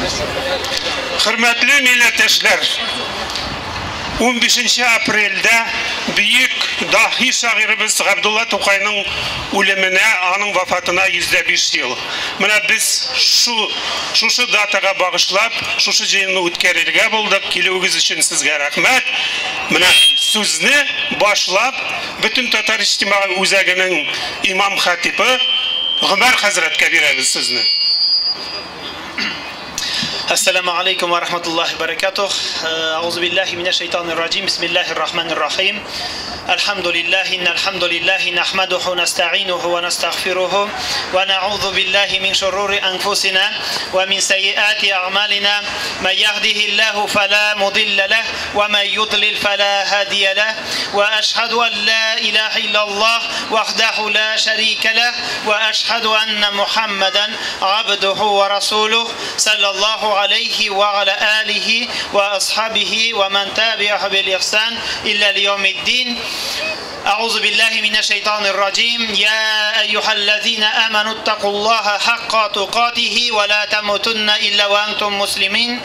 Хөрмәтле милләттәшләр, 15 апрельдә бөек даһи шагыйребез Габдулла Тукайның үлеменә, аның вафатына 105 ел. Менә без шушы датага багышлап, шушы җыенны үткәрергә булдык. Килүегез өчен сезгә рәхмәт. Менә сүзне башлап, бөтен татар иҗтимагый үзәгенең имам хатибы Гомәр хәзрәткә бирәбез сүзне. Ассаламу алейкум ва рахматуллахи ва баракатух. Аузу биллахи минаш шайтанир раджим. Бисмиллахир рахманир рахим. Альхамдулиллахи, иннал хамдулиллахи нахмадуху настаинуху ва настагфируху ва наузу биллахи мин шурури анфусина ва мин сайyiати а'малина. Ман яхдихиллаху фала мудилла лах ва ман юдлил фала хадия лах. Ва ашхаду ан ла илаха иллаллах вахдаху ла шарика лах ва ашхаду анна Мухаммадан абдуху ва расулух саллаллаху алейхи ва аля алихи ва асхабихи ва ман табиаху бил ихсан илля лиямиддин. أعوذ بالله من الشيطان الرجيم. يا أيها الذين آمنوا اتقوا الله حق تقاته ولا تموتن إلا وأنتم مسلمين.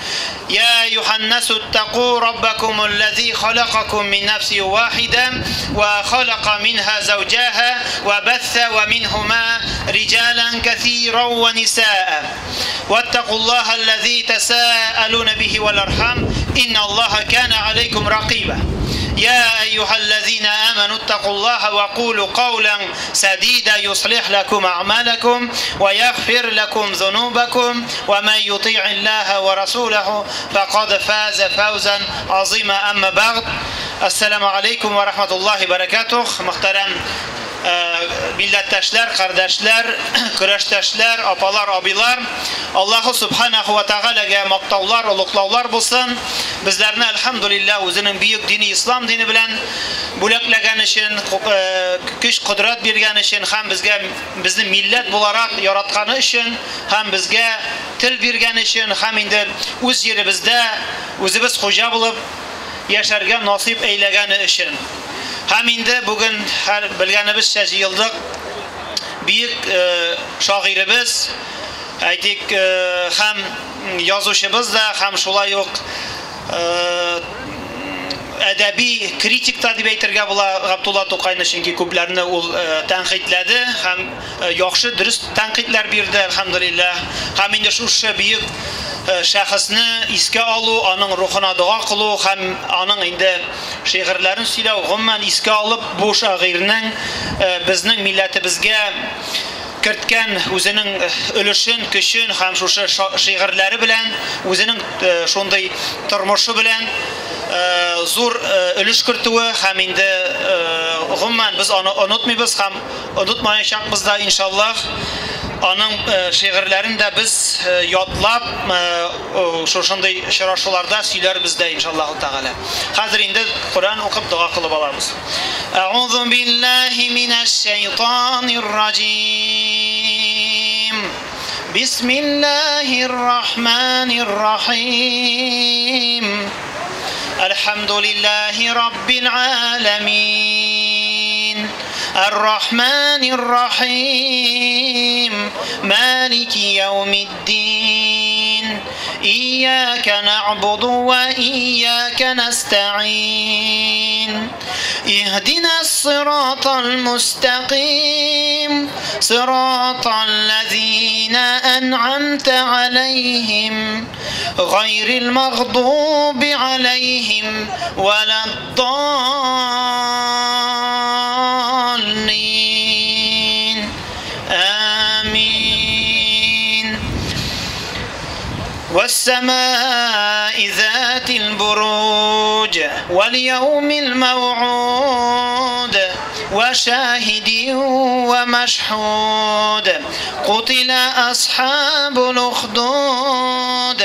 يا أيها الناس اتقوا ربكم الذي خلقكم من نفس واحدة وخلق منها زوجها وبث ومنهما رجالا كثيرا ونساء واتقوا الله الذي تساءلون به والأرحام إن الله كان عليكم رقيبا. يا أيها الذين آمنوا اتقوا الله وقولوا قولا سديدا يصلح لكم أعمالكم ويغفر لكم ذنوبكم ومن يطيع الله ورسوله فقد فاز فوزا عظيما. أما بعد، السلام عليكم ورحمة الله وبركاته. محترم милләттәшләр, кардәшләр, көрәштәшләр, апалар, абыйлар, Аллаһу субханаху ва таалагә мактаулар, олуглаулар булсын. Безләрне әлхәмдүлилләһ үзенең бөек дине ислам дине белән бүләкләгән өчен, көч, кодрәт биргән өчен һәм безгә безне милләт буларак яратканы өчен һәм безгә тел биргән өчен һәм инде үз җиребездә үзебез хуҗа булып яшәргә насыйп әйләгәне өчен. Һәм инде бүген һәр белгәнебезчә җыелдык. Бөек шагыйребез, әйтик, һәм язучыбыз да, һәм шулай ук әдәби критик та дип әйтергә була Габдулла Тукайны, чөнки күпләрне ул тәнкыйтьләде һәм яхшы, дөрес тәнкыйтьләр бирде, әлхәмдүлилләһ. Һәм инде шушы бөек шәхесне искә алу, аның рухына дога кылу һәм аның инде шигырьләрен сөйләү, гомумән искә алып бу шагыйрьнең безнең милләтебезгә керткән үзенең өлешен, көчен һәм шушы шигырьләре белән, үзенең шундый тормышы белән зур өлеш кертүе һәм инде гомумән без аны онытмыйбыз һәм онытмаячакбыз да иншаллаһ. Аның шигырьләрен дә без ятлап шушындый очрашуларда сөйләрбез дә иншаллаһу тәгалә. Хәзер инде Коръән укып дога кылып алабыз. Әгъузу биллаһи минәш шайтанир раҗим. Бисмиллаһир рахманир рахим. Әлхәмдүлиллаһи раббил аламин. الرحمن الرحيم مالك يوم الدين إياك نعبد وإياك نستعين اهدنا الصراط المستقيم صراط الذين أنعمت عليهم غير المغضوب عليهم ولا الضالين. آمين. والسماء ذات البروج واليوم الموعود وشاهد ومشهود قتل أصحاب الأخدود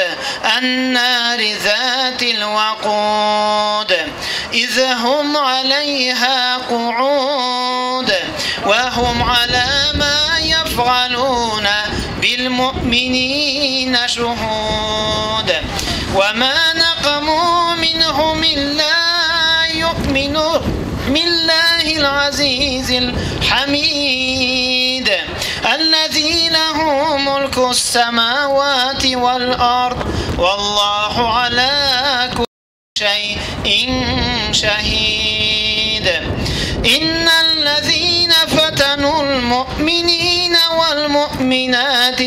النار ذات الوقود إذ هم عليها قعود وهم على ما يفعلون بالمؤمنين شهود وما نقموا منهم إلا يؤمنوا بالله العزيز الحميد الذي له ملك السماوات والأرض والله على كل شيء شهيد. إن الذين فتنوا المؤمنين والمؤمنات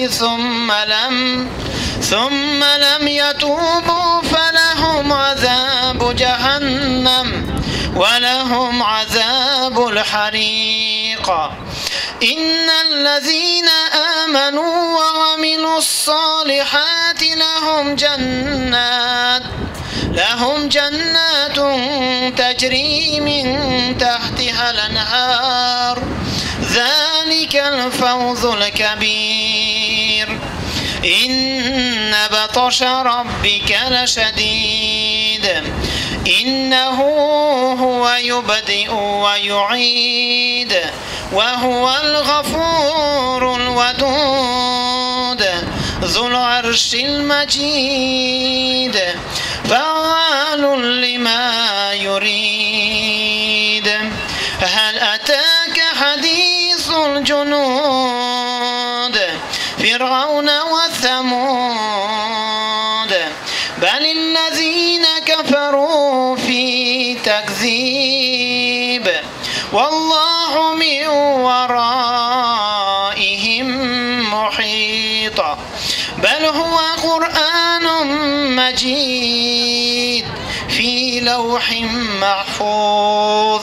ثم لم يتوبوا فلهم عذاب جهنم ولهم عذاب الحريق. إن الذين آمنوا وعملوا الصالحات لهم جنات تجري من تحتها الأنهار ذلك الفوز الكبير. إن بطش ربك لشديد إنه هو يبدئ ويعيد وهو الغفور الودود ذو العرش المجيد فعال لما يريد. هل أتاك حديث الجنود فرعون وثمود بل الذين كفروا في تكذيب والله من ورائهم محيط. بل هو قرآن مجيد في لوح محفوظ.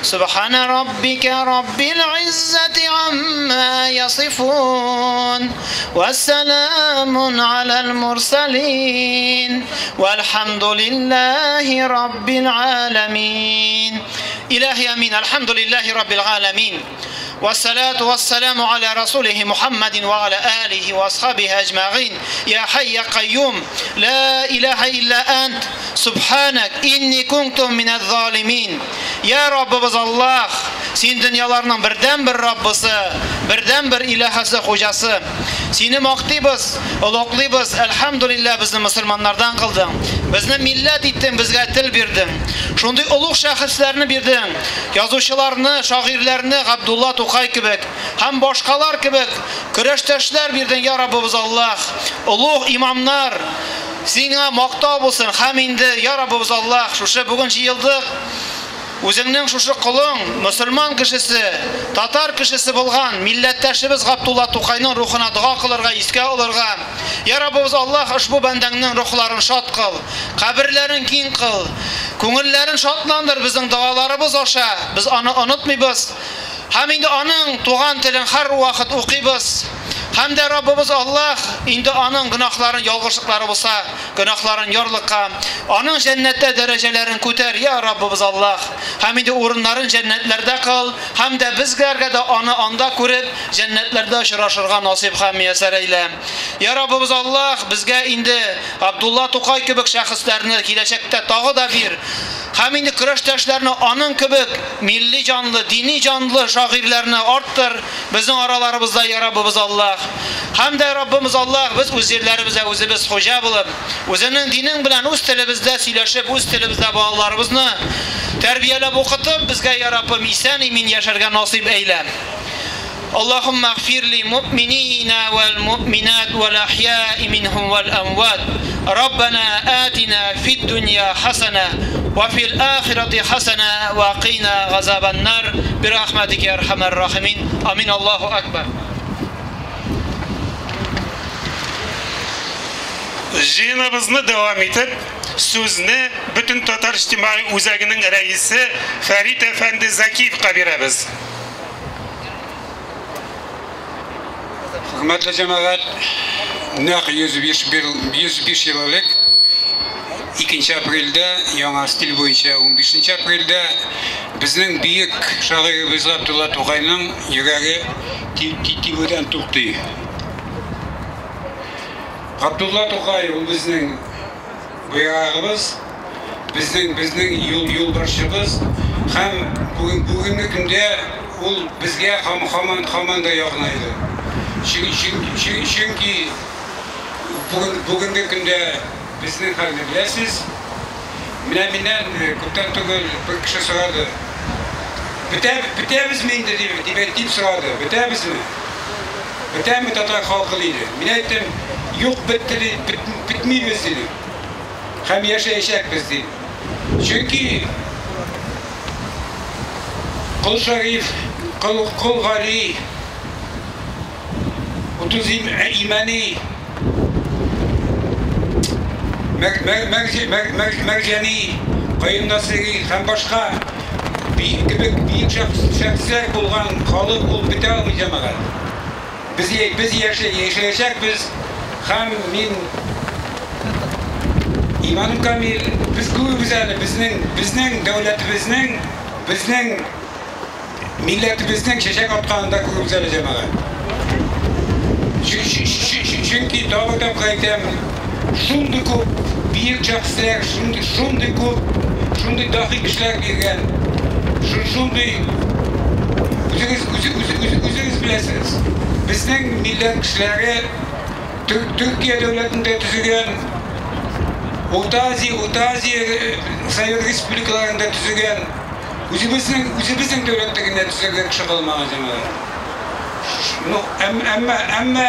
سبحان ربك رب العزة عما يصفون والسلام على المرسلين والحمد لله رب العالمين. إلهي أمين. الحمد لله رب العالمين والصلاة والسلام على رسوله محمد وعلى آله وأصحابه أجمعين. يا حي يا قيوم لا إله إلا أنت سبحانك إني كنت من الظالمين. Ya Rabbimiz Allah, sen dünyalarının birden bir Rabbisi, birden bir ilahası, hocası. Seni maqtaymiz, ulug'laymiz. Elhamdülillah bizni musulmonlardan qilding. Bizni millat etding, bizga til berding. Shunday ulug' shaxslarni berding. Yozuvchilarni, shoirlarni Abdullah Tuqay kibik, ham boshqalar kibik kurashtoshlar berding ya Rabbimiz Allah. Ulug' imomlar senga maqtov bo'lsin. Ham endi ya Rabbimiz Allah, shu bugun yig'ildik. O'zingning shu quling, musulmon kishisi, tatar kishisi bo'lgan millatdoshimiz Abdullah Tuqayning ruhina duo qilirga, esga olirga. Ya Rabbimiz Alloh, ushbu bandangning ruhlarini shod qil, qabrlarini keng qil, ko'ngillarini shodlandir bizning duolarimiz osha. Biz uni unutmaymiz. Ham endi oning tug'an tilini har vaqt o'qiymiz. Hamda Rabbimiz Alloh endi oning gunohlarini, yolg'izliklari bo'lsa, gunohlarini yorliqqa, oning jannatda darajalarini ko'tar ya Rabbimiz Alloh. Ham endi o'rinlarini jannatlarda qil, hamda bizlarga da oni onda ko'rib, jannatlarda uchrashirga nasib ham muyassar ayla. Ya Rabbimiz Alloh, bizga endi Abdullah Tuqay kabi shaxslarni kelajakda tog'i da ber. Ham endi kurashtoshlarni oning kabi milliy jonli, diniy jonli shoirlarni orttir bizning oralarimizda ya Rabbimiz Alloh. Hamda Rabbimiz Alloh, biz o'z yerlarimizda o'zimiz xo'ja bo'lib, o'zining dinin bilan o'z tilimizda сөйләшеп, o'z tilimizda bolalarimizni tarbiyalab o'qitib, bizga ya Rabbim eson emin yasharga nasib ayla. اللهم اغفر للمؤمنين والمؤمنات والأحياء منهم والأموات. ربنا آتنا في الدنيا حسنة وفي الآخرة حسنة وقنا عذاب النار برحمتك يا أرحم الراحمين. آمين. الله أكبر. Жиыныбызны дәвам итеп, сүзне Бөтен татар иҗтимагый үзәгенең рәисе Фәрит әфәнде Закиевка бирәбез. Хөрмәтле җәмәгать, нәкъ 105 ел элек 2 апрельдә, яңа стиль буенча 15 апрельдә безнең бөек шагыйребез Габдулла Тукайның йөрәге тибүдән туктый. Габдулла Тукай ул безнең байрагыбыз, безнең юлбашчыбыз һәм бүгенге көндә ул безгә һаман да якынайды. Чөнки бүгенге көндә безнең хәлне беләсез. Менә миннән күптән түгел бер кеше сорады. Бетәбезме инде дип сорады. Бетәбезме? Бетәме татар халкы диде. Мин әйттем, юк, бетте, бетмибез диде. Һәм яшәячәкбез диде. Чөнки Кол Шәриф, Кол Гали, 30 Имәни, Мәрҗани, Каюм Насыйри һәм башка кебек бөек шәхесләр булган халык ул бетә алмый, җәмәгать. Без яшәячәкбез һәм мин иманым камил, без күрербез әле безнең дәүләтебезнең, безнең милләтебезнең чәчәк атканын да күрербез әле, җәмәгать. Чөнки тагы тапкыр әйтәм, шундый күп бөек шәхесләр, шундый күп, шундый даһи кешеләр биргән, шундый үзегез беләсез. Безнең милләт кешеләре Төркия дәүләтендә төзегән, Урта Азия Совет республикаларында төзегән, үзебезнең дәүләттә генә төзегән кеше калмаган, җәмәгать. Ну, әмма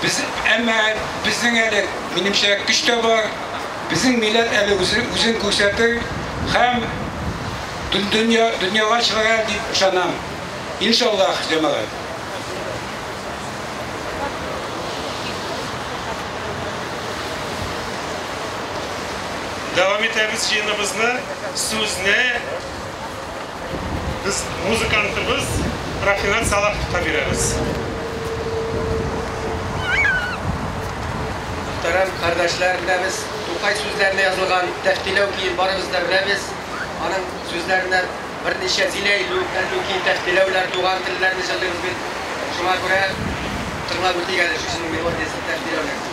безнең әле, минемчә, көч тә бар. Безнең милләт әле үзен күрсәтер һәм дөньяга чыгар дип ышанам. Иншаллаһ, җәмәгать. Дәвам итәбез җыеныбызны. Сүзне без музыкантыбыз Рафинат Салаховка бирәбез. Мөхтәрәм кардәшләр, менә без Тукай сүзләренә язылган Тәфтиләү көен барыбыз да беләбез. Аның сүзләренә берничә Зиләйлү, Әллүки, Тәфтиләүләр, туган телләрне җырлыйбыз бит. Шуңа күрә тыңлап үтик әле шушының мелодиясен Тәфтиләүнең.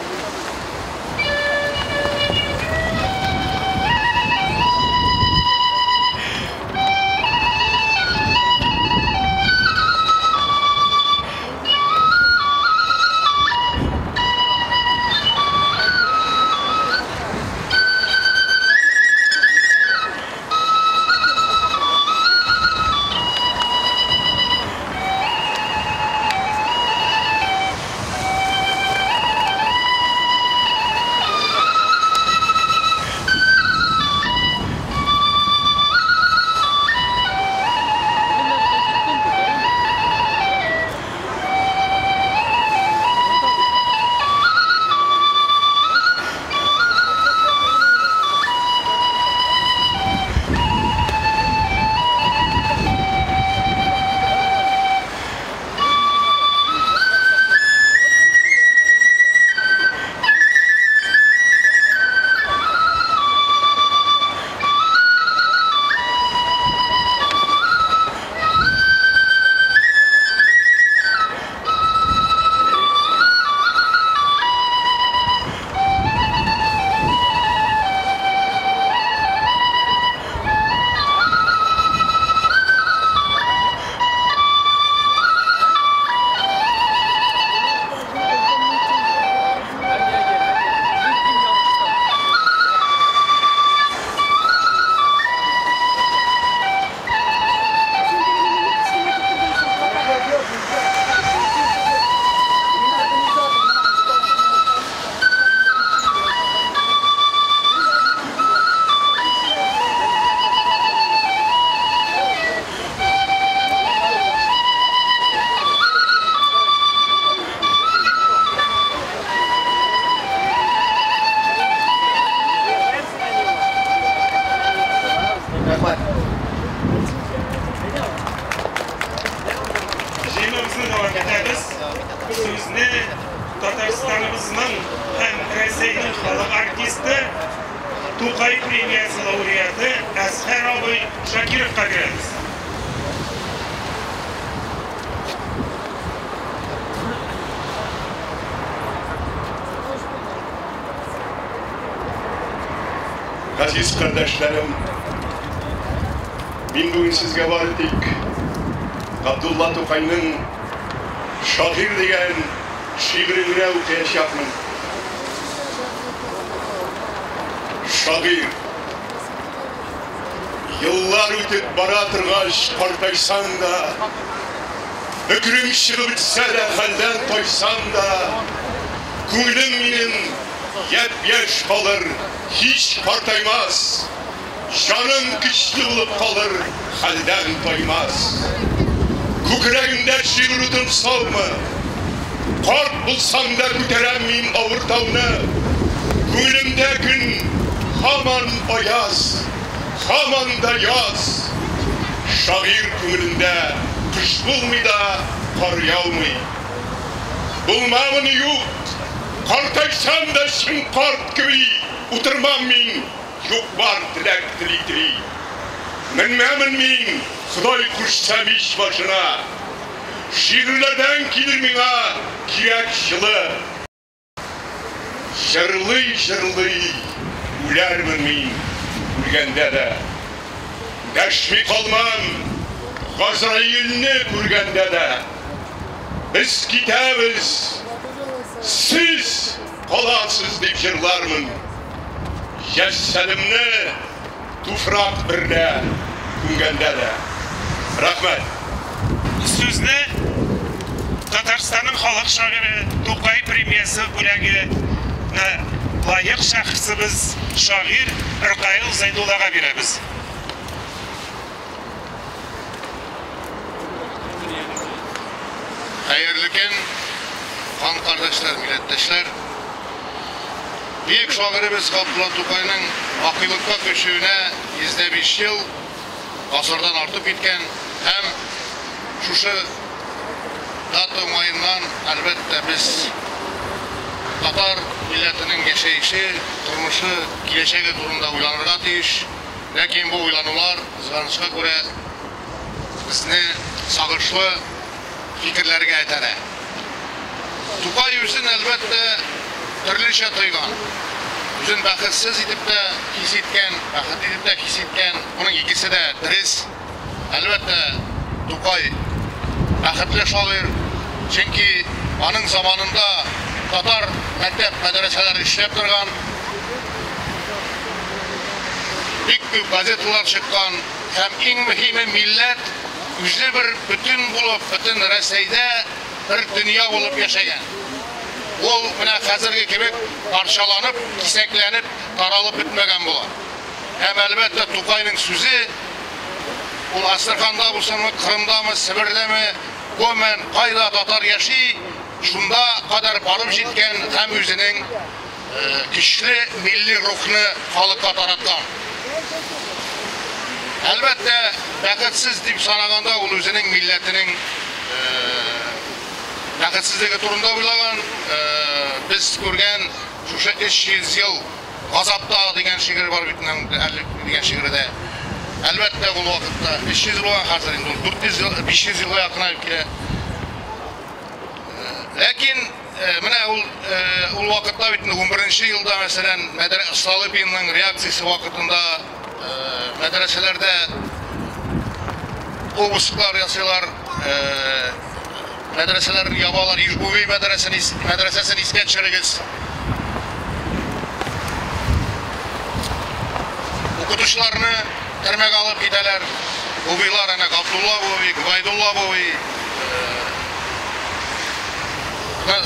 Рәхмәт. Җыеныбызны дәвам итәбез. Сүзне Татарстаныбызның һәм Рәсәйнең халык артисты, Тукай премиясе лауреаты Әсхәр абый Шакировка бирәбез. Газиз кардәшләрем, мин бүген сезгә бары тик Габдулла Тукайның Шагыйрь дигән шигырен генә укыячакмын. Шагыйрь. Еллар үтеп бара торгач, картайсаң да, Бөкрем чыгып бетсә дә, хәлдән тайсам да, күңелем минем япь-яшь калыр, һич картаймас. Җаным көчле булып калыр, хәлдән таймас. Күкрәгемдә шигырь утым саумы? Карт булсам да күтәрәм мин авыр тауны. Күңелемдә көн һаман аяз, һаман да яз. Шагыйрь күңелендә кыш булмый да, кар яумый. Булмамын юк, картайсам да чын карт кеби утырмам мин, юк-бар теләк тели-тели. Менмәмен мин, Ходай кушса, мич башына. Шигырьләрдән килер миңа кирәк җылы. Җырлый-җырлый үләрмен мин үлгәндә дә. Дәшми калмам Газраилне күргәндә дә. Без китәбез, сез каласыз дип җырлармын. Җәсәдемне туфрак берлә күмгәндә дә. Рәхмәт. Сүзне Татарстанның халык шагыйре, Тукай премиясе бүләгенә лаек шәхесебез, шагыйрь Ркаил Зәйдуллага бирәбез. Хәерле көн, кан кардәшләр, милләттәшләр. Бөек шагыйребез Габдулла Тукайның бакыйлыкка күчүенә 105 ел, гасырдан артып киткән һәм шушы дата уңаеннан, әлбәттә, без татар милләтенең яшәеше, тормышы, киләчәге турында уйланырга тиеш. Ләкин бу уйланулар, кызганычка күрә, безне сагышлы фикерләргә этәрә. Тукай үзен, әлбәттә, төрлечә тойган. Үзен бәхетсез итеп тә хис иткән, бәхетле итеп тә хис иткән. Моның икесе дә дөрес. Әлбәттә, Тукай бәхетле шагыйрь, чөнки аның заманында татар мәктәп мәдрәсәләре эшләп торган, бик күп газеталар чыккан һәм иң мөһиме милләт үзе бер бөтен булып, бөтен Рәсәйдә бер дөнья булып яшәгән. Ул менә хәзерге кебек парчаланып, кисәкләнеп, таралып бетмәгән була. Һәм әлбәттә Тукайның сүзе ул Әстерханда булсынмы, Кырымдамы, Себердәме, гомумән кайда татар яши, шунда кадәр барып җиткән һәм үзенең көчле милли рухны халыкка тараткан. Әлбәттә, бәхетсез дип санаганда ул үзенең милләтенең бәхетсезлеге турында уйлаган. Без күргән шушы 300 ел газапта дигән шигырь бар бит әле дигән шигырьдә. Әлбәттә, ул вакытта 300 булган, хәзер инде ул 400 ел, 500 елга якынаеп килә. Ләкин менә ул вакытта бит инде 11 елда, мәсәлән, Столыпинның реакциясе вакытында мәдрәсәләрдә обысклар ясыйлар, мәдрәсәләрне ябалар, Ижбуби мәдрәсәсен искә төшерегез. Укытучыларны төрмәгә алып китәләр. Бубилар әнә Габдулла Буби, Губайдулла Буби.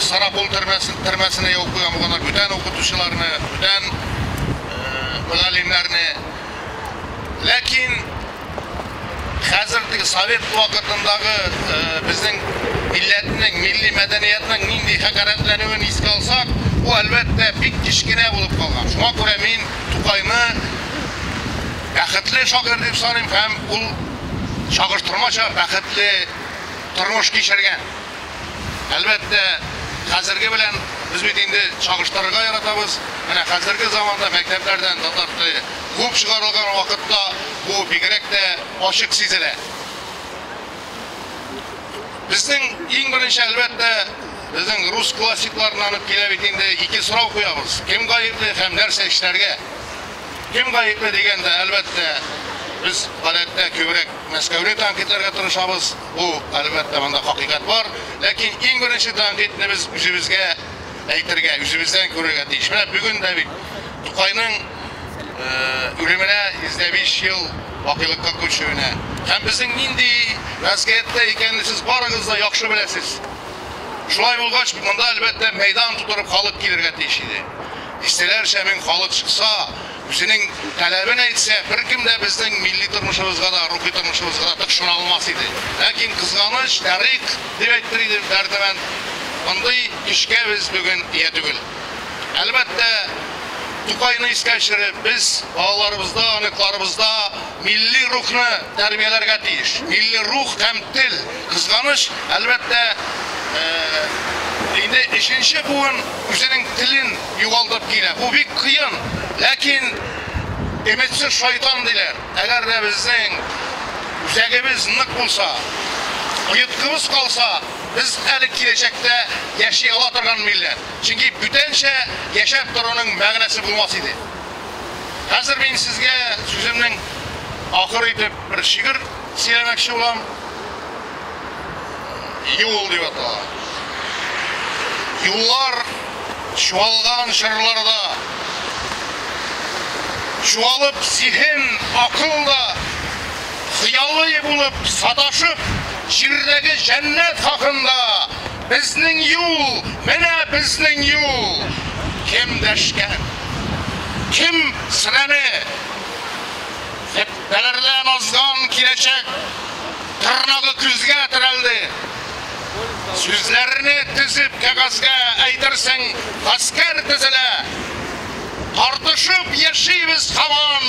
Сарапул төрмәсенә ябып куйган булганнар бүтән укытучыларны, бүтән мөгаллимнәрне. Ләкин хәзер теге совет вакытындагы безнең милләтнең, милли мәдәниятнең нинди хакәрәтләнүен искә алсак, бу әлбәттә бик кечкенә булып калган. Шуңа күрә мин Тукайны бәхетле шагыйрь дип саныйм һәм ул чагыштырмача бәхетле тормыш кичергән. Әлбәттә, хәзерге белән без бит инде чагыштырырга яратабыз. Менә хәзерге заманда мәктәпләрдән татар теле күп чыгарылган вакытта бу бигрәк тә ачык сизелә. Безнең иң беренче, әлбәттә, безнең рус классикларыннан ук килә бит инде ике сорау куябыз. Кем гаепле һәм нәрсә эшләргә? Кем гаепле дигәндә, әлбәттә, без гадәттә күбрәк Мәскәүне тәнкыйтьләргә тырышабыз. Бу, әлбәттә, монда хакыйкать бар. Ләкин иң беренче тәнкыйтьне без үзебезгә әйтергә, үзебездән күрергә тиеш. Менә бүген дә бит Тукайның үлеменә 105 ел бакыйлыкка күчүенә. Һәм безнең нинди вәзгыятьтә икәнне сез барыгыз да яхшы беләсез. Шулай булгач, монда әлбәттә мәйдан тутырып халык килергә тиеш иде. Дистәләрчә мең халык чыкса, үзенең таләбен әйтсә, беркем дә безнең милли тормышыбызга да, рухи тормышыбызга да тыкшына алмас иде. Ләкин кызганыч, тарих дип әйтер иде Дәрдемәнд, мондый көчкә без бүген ия түгел. Әлбәттә, Тукайны искә төшереп, без балаларыбызда, оныкларыбызда милли рухны тәрбияләргә тиеш. Милли рух һәм тел. Кызганыч, әлбәттә, инде өченче буын үзенең телен югалтып килә. Бу бик кыен, ләкин өметсез шайтан диләр. Әгәр дә безнең үзәгебез нык булса, оеткыбыз калса, без әле киләчәктә яши ала торган милләт. Чөнки бүтәнчә яшәп торуның мәгънәсе булмас иде. Хәзер мин сезгә сүземнең ахыр итеп бер шигырь сөйләмәкче булам. Юл дип атала. Юллар чуалган чорларда, чуалып зиһен, акыл да, хыялый булып саташып, җирдәге җәннәт хакында безнең юл, менә безнең юл. Кем дәшкән? Кем сынаны? Фетнәләрдән азган киләчәк тырнагы күзгә терәлде. Сүзләрне тезеп кәгазьгә әйтерсең, гаскәр тезелә. Тартышып яшибез һаман.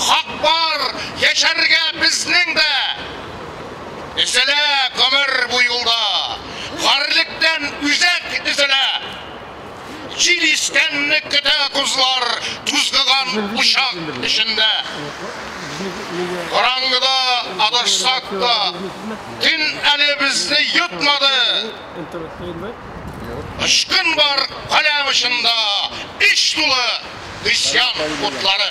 Хак бар, яшәргә безнең дә. Өзелә гомер бу юлда. Гарьлектән үзәк өзелә. Җил искәнне көтә кузлар, тузгыган учак эчендә. Караңгыда адашсак та, төн әле безне йотмады. Очкын бар каләм очында, эч тулы гыйсьян утлары.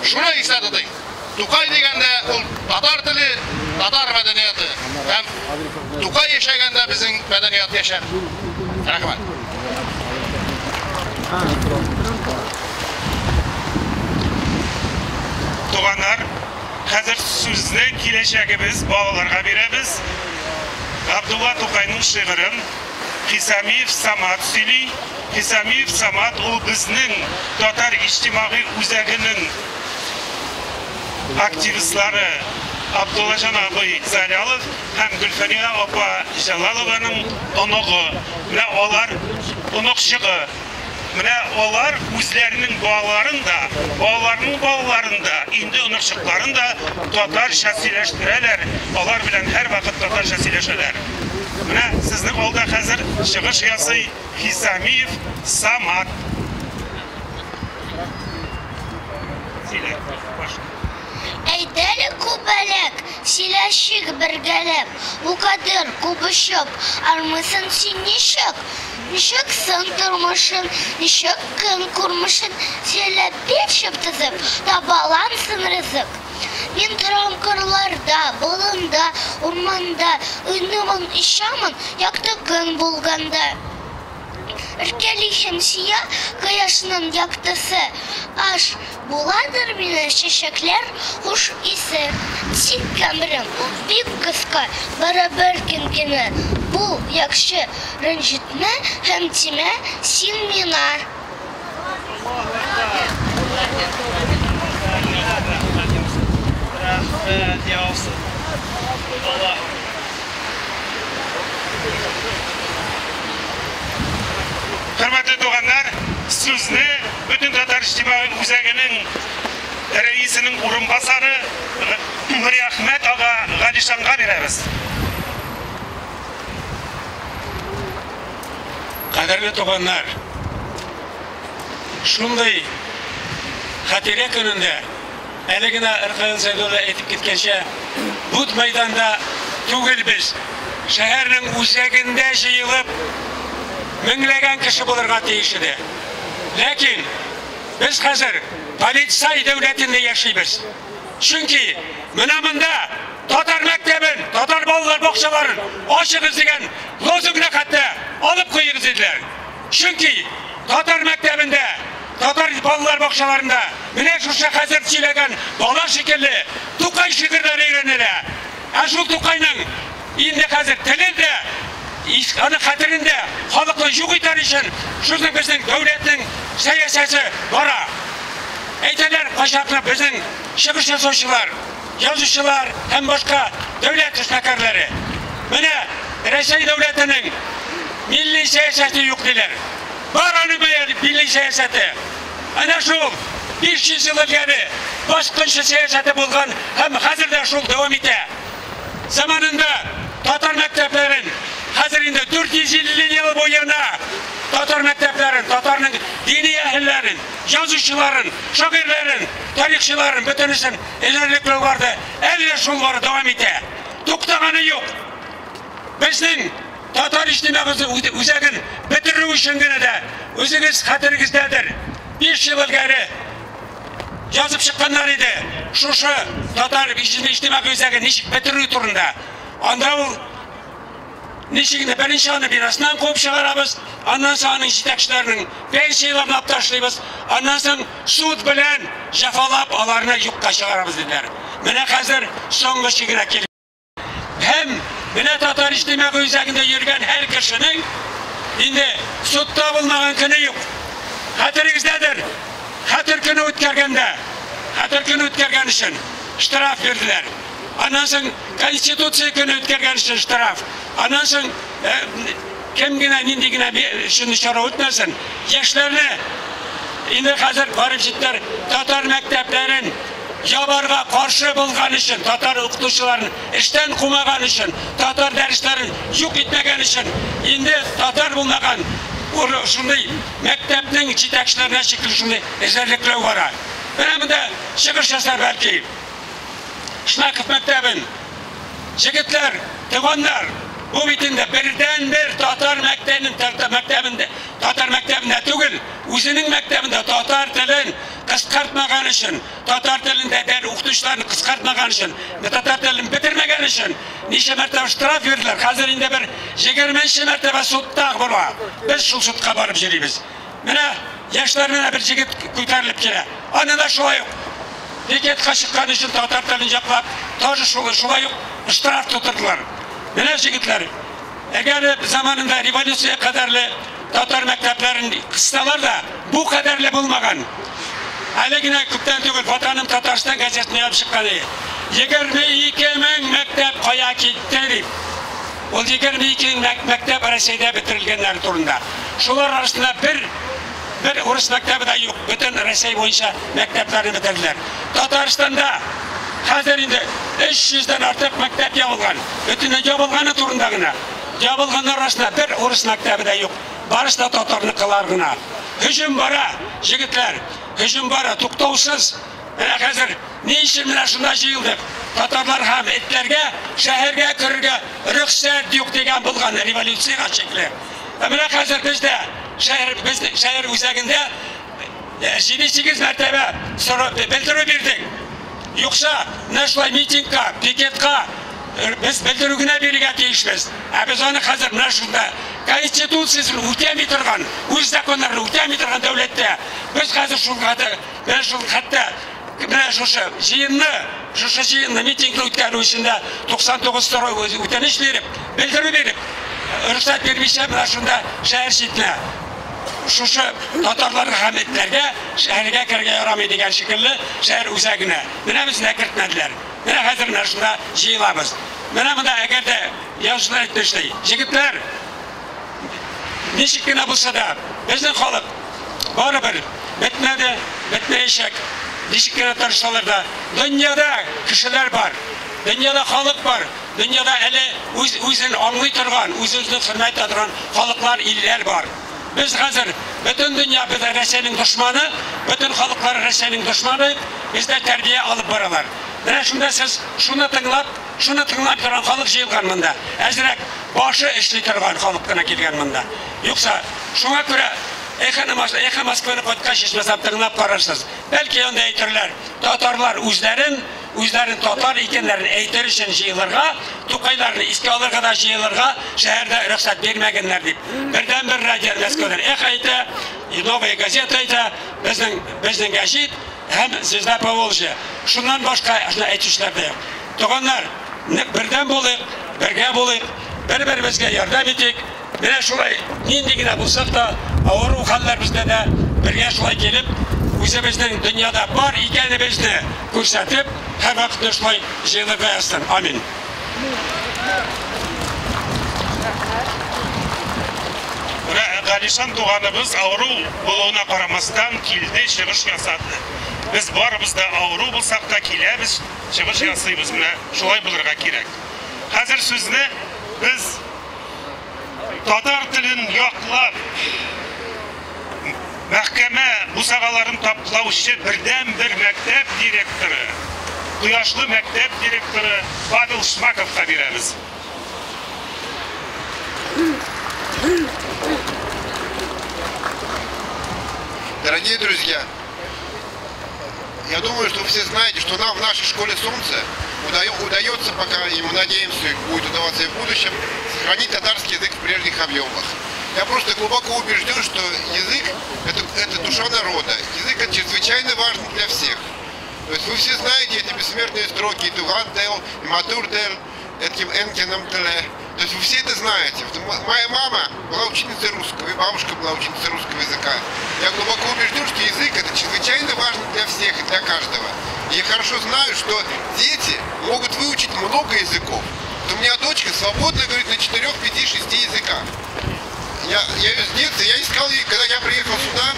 Шуны истә тотыйк. Тукай дигәндә ул татар теле, татар мәдәнияте. Һәм Тукай яшәгәндә безнең мәдәният яшәр. Рәхмәт. Туганнар, хәзер сүзне киләчәгебез балаларга бирәбез. Габдулла Тукайның шигырен Хисамиев Самат сөйли. Хисамиев Самат ул безнең татар иҗтимагый үзәгенең активистлары Абдуллаҗан абый Залялов һәм Гөлфәрия апа Җәлалованың оныгы. Менә алар оныкчыгы. Менә алар үзләренең балаларын да, балаларының балаларын да, инде оныкчыкларын да татарча сөйләштерәләр. Алар белән һәрвакыт татарча сөйләшәләр. Менә сезнең алда хәзер чыгыш ясый Хисамиев Самат. Сөйлә, башла. Әйдәле, күбәләк, сөйләшик бергәләп. Бу кадәр күп очып, армыйсың син ничек? Ничек соң тормышың, ничек көн күрмешең? Сөйләп бирче тезеп, табалансың ризык. Мин торам кырларда, болында, урманда, уйнымын, очамын, якты көн булганда. Иркәли һәм сөя кояшның яктысы, аш буладыр мине чәчәкләр хуш исе. Тик гомерем бик кыска, барыбер көн генә. Бул яхшы, рәнҗетмә һәм тимә син миңа. Рәхмәт яусын. Аллаһу. Хөрмәтле туганнар, сүзне бөтен татар иҗтимагый үзәгенең рәисенең урынбасары Нуриәхмәт ага Галишанга бирәбез. Кадерле туганнар, шундый хатирә көнендә әле генә Ркаил Зәйдулла әйтеп киткәнчә, бут мәйданда түгел без, шәһәрнең үзәгендә җыелып, меңләгән кеше булырга тиеш иде. Ләкин без хәзер полицай дәүләтендә яшибез. Чөнки менә монда татар мәктәбен, татар балалар бакчаларын ачыгыз дигән лозунгны хәтта алып куегыз диделәр. Чөнки татар мәктәбендә, татар балалар бакчаларында бакчаларында менә шушы хәзер сөйләгән бала шикелле Тукай шигырьләре өйрәнелә. Ә шул Тукайның инде хәзер телен дә, аны хәтерен дә халыкны юк итәр өчен шуның безнең дәүләтнең сәясәте бара. Әйтәләр, кайчакны безнең чыгыш ясаучылар, язучылар һәм башка дәүләт эшмәкәрләре. Менә Рәсәй дәүләтенең милли сәясәте юк диләр. Бар аның милли сәясәте. Әнә шул 500 ел элгәре баскынчы сәясәте булган һәм хәзер дә шул дәвам итә. Заманында татар мәктәпләрен хәзер инде 450 ел буена татар мәктәпләрен, татарның дини әһелләрен, язучыларын, шагыйрьләрен, тарихчыларын бөтенесен эзәрлекләү барды. Әле шул бары дәвам итә. Туктаганы юк. Безнең татар иҗтимагый үзәген бетерү өчен генә дә үзегез хәтерегездәдер. 5 ел элгәре язып чыкканнар иде. Шушы татар иҗтимагый үзәген ничек бетерү турында. Анда ул ничек инде беренче аны бинасыннан куып чыгарабыз, аннан соң аның җитәкчеләренең пенсияләрен алып ташлыйбыз, аннан соң суд белән җәфалап аларны юкка чыгарабыз диделәр. Менә хәзер соңгы чигенә килде. Һәм менә татар иҗтимагый үзәгендә йөргән һәр кешенең инде судта булмаган көне юк. Хәтерегездәдер, хәтер көне үткәргәндә, хәтер көне үткәргән өчен штраф бирделәр. Аннан соң Конституция көне үткәргән өчен штраф. Аннан соң кем генә нинди генә өчен чара үтмәсен, яшьләрне инде хәзер барып җиттеләр татар мәктәпләрен ябарга каршы булган өчен, татар укытучыларын эштән кумаган өчен, татар дәресләрен юк итмәгән өчен, инде татар булмаган шундый мәктәпнең җитәкчеләренә шикелле шундый эзәрлекләү бара. Менә монда чыгыш ясар бәлки Шнаков мәктәбен. Җегетләр, туганнар, бу бит инде бердәнбер татар мәктәбен, мәктәбендә, татар мәктәбендә түгел, үзенең мәктәбендә татар телен кыскартмаган өчен, татар телендә дәр укытучыларны кыскартмаган өчен, татар телен бетермәгән өчен ничә мәртәбә штраф бирделәр. Хәзер инде бер 20 мәртәбә судта була. Без шул судка барып йөрибез. Менә яшьләр менә бер җегет күтәрелеп килә. Аны да шулай ук пикетка чыккан өчен татар телен яклап, тоже шулай ук штраф тутырдылар. Менә җегетләр, әгәр заманында революция кадәрле татар мәктәпләрен кыссалар да, бу кадәрле булмаган. Әле генә күптән түгел Ватаным Татарстан газетасында язып чыккан иде. 22 мең мәктәп кая китте дип. Ул 22 мең мәктәп Рәсәйдә бетерелгәннәр турында. Шулар арасында бер урыс мәктәбе дә юк. Бөтен Рәсәй буенча мәктәпләрне бетерделәр. Татарстанда хәзер инде 300дән артык мәктәп ябылган. Бөтенләй ябылганы турында гына. Ябылганнар арасында бер урыс мәктәбе дә юк. Барысы да татарныкылар гына. Һөҗүм бара, җегетләр. Һөҗүм бара, туктаусыз. Менә хәзер ни өчен менә шунда җыелдык? Татарлар һәм этләргә шәһәргә керергә рөхсәт юк дигән булган революциягә шикле. Менә хәзер бездә шәһәр үзәгендә 7-8 мәртәбә белдерү бирдек. Юкса, менә шулай митингка, пикетка без белдерү генә бирергә тиешбез. Ә без аны хәзер менә шунда Конституциясен үтәми торган, үз законнарын үтәми торган дәүләттә без хәзер шул менә шул хәтта менә шушы җыенны, митингны үткәрү өчен дә 99 сорау үтенеч биреп, белдерү биреп, рөхсәт бирмичә менә шунда шәһәр читенә шушы татарларга һәм этләргә шәһәргә керергә ярамый дигән шикелле шәһәр үзәгенә. Менә безне кертмәделәр. Менә хәзер менә шунда җыелабыз. Менә монда әгәр дә язучылар әйтмешли, җегетләр, ничек кенә булса да, безнең халык барыбер бетмәде, бетмәячәк. Ничек кенә тырышсалар да, дөньяда кешеләр бар, дөньяда халык бар, дөньяда әле үз-үзен аңлый торган, үз-үзен хөрмәт итә торган халыклар, илләр бар. Без хәзер бөтен дөнья бездә Рәсәйнең дошманы, бөтен халыклар Рәсәйнең дошманы, бездә тәрбия алып баралар. Менә шунда сез шуны тыңлап, шуны тыңлап торган халык җыелган монда. Әзрәк башы эшли торган халык кына килгән монда. Юкса, шуңа күрә Эхо Москваны кайткач ичмасам тыңлап карарсыз. Бәлки анда әйтерләр, татарлар үзләрен үзләрен татар икәннәрен әйтер өчен җыелырга, Тукайларны искә алырга да җыелырга шәһәрдә рөхсәт бирмәгәннәр дип. Бердән-бер радио Мәскәүдән Эхо әйтә, Новая газета әйтә, безнең гәҗит һәм Звезда Поволжья. Шуннан башка шуны әйтүчеләр дә юк. Туганнар, бердәм булыйк, бергә булыйк, бер-беребезгә ярдәм итик. Менә шулай нинди генә булсак та, авыру хәлләр бездә дә бергә шулай килеп, үзебезнең дөньяда бар икәнебезне күрсәтеп, һәрвакытта шулай җыелырга язсын. Амин. Менә Галишан туганыбыз авыру булуына карамастан килде, чыгыш ясады. Без барыбыз да авыру булсак та киләбез, чыгыш ясыйбыз. Менә шулай булырга кирәк. Хәзер сүзне без татар телен яклап, мәхкәмә бусагаларын таплаучы бердән-бер мәктәп директоры, Кояшлы мәктәп директоры Павел Шмаковка бирәбез. Дорогие друзья, я думаю, что вы все знаете, что нам в нашей школе «Солнце» удается, пока, и мы надеемся, будет удаваться и в будущем, сохранить татарский язык в прежних объемах. Я просто глубоко убежден, что язык – это душа народа. Язык – это чрезвычайно важно для всех. То есть вы все знаете эти бессмертные строки «Туган тел», и «Матур тел», «Этким энкеном теле». То есть вы все это знаете. Моя мама была ученицей русского, и бабушка была ученицей русского языка. Я глубоко убежден, что язык – это чрезвычайно важно для всех и для каждого. И я хорошо знаю, что дети могут выучить много языков. Вот у меня дочка свободно говорит на 4, 5, 6 языках. Я ее с детства, я искал ее, когда я приехал сюда,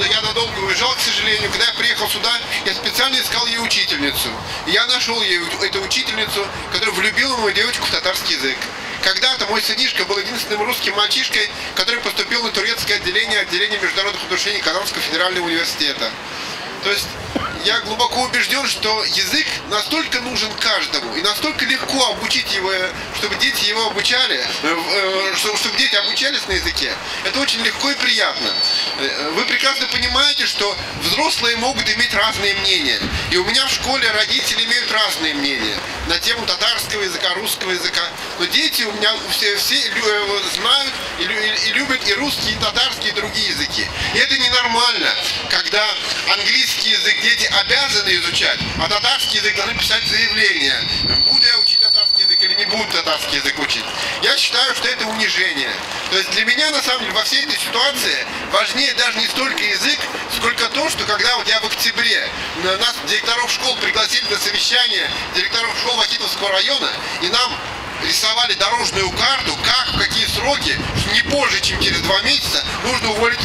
я надолго уезжал, к сожалению, когда я приехал сюда, я специально искал ей учительницу. И я нашел ей эту учительницу, которая влюбила мою девочку в татарский язык. Когда-то мой сынишка был единственным русским мальчишкой, который поступил на турецкое отделение международных отношений Казанского федерального университета. То есть я глубоко убежден, что язык настолько нужен каждому и настолько легко обучить его, чтобы дети его обучали, чтобы дети обучались на языке. Это очень легко и приятно. Вы прекрасно понимаете, что взрослые могут иметь разные мнения. И у меня в школе родители имеют разные мнения на тему татарского языка, русского языка. Но дети у меня все знают и любят и русский, и татарский, и другие языки. И это ненормально, когда английский язык дети обязаны изучать, а татарский язык должны писать заявление. Буду я учить татарский язык или не буду татарский язык учить. Я считаю, что это унижение. То есть для меня, на самом деле, во всей этой ситуации важнее даже не столько язык, сколько то, что когда вот я в октябре нас, директоров школ, пригласили на совещание директоров школ Вахитовского района, и нам рисовали дорожную карту, как, в какие сроки, что не позже, чем через 2 месяца, нужно уволить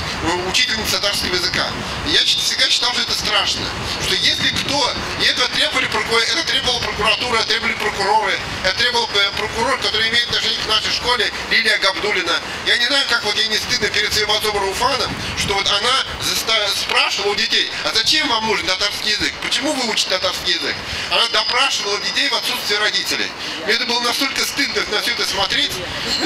учительницу татарского языка. И я всегда считал, что это страшно. Что если кто, и это требовала прокуратура, требовали прокуроры, это требовал прокурор, который имеет отношение к нашей школе, Лилия Габдулина. Я не знаю, как вот ей не стыдно перед своим отцом Руфаном, что вот она спрашивала у детей, а зачем вам нужен татарский язык? Почему вы учите татарский язык? Она допрашивала детей в отсутствие родителей. Мне это было настолько стыдно на все это смотреть.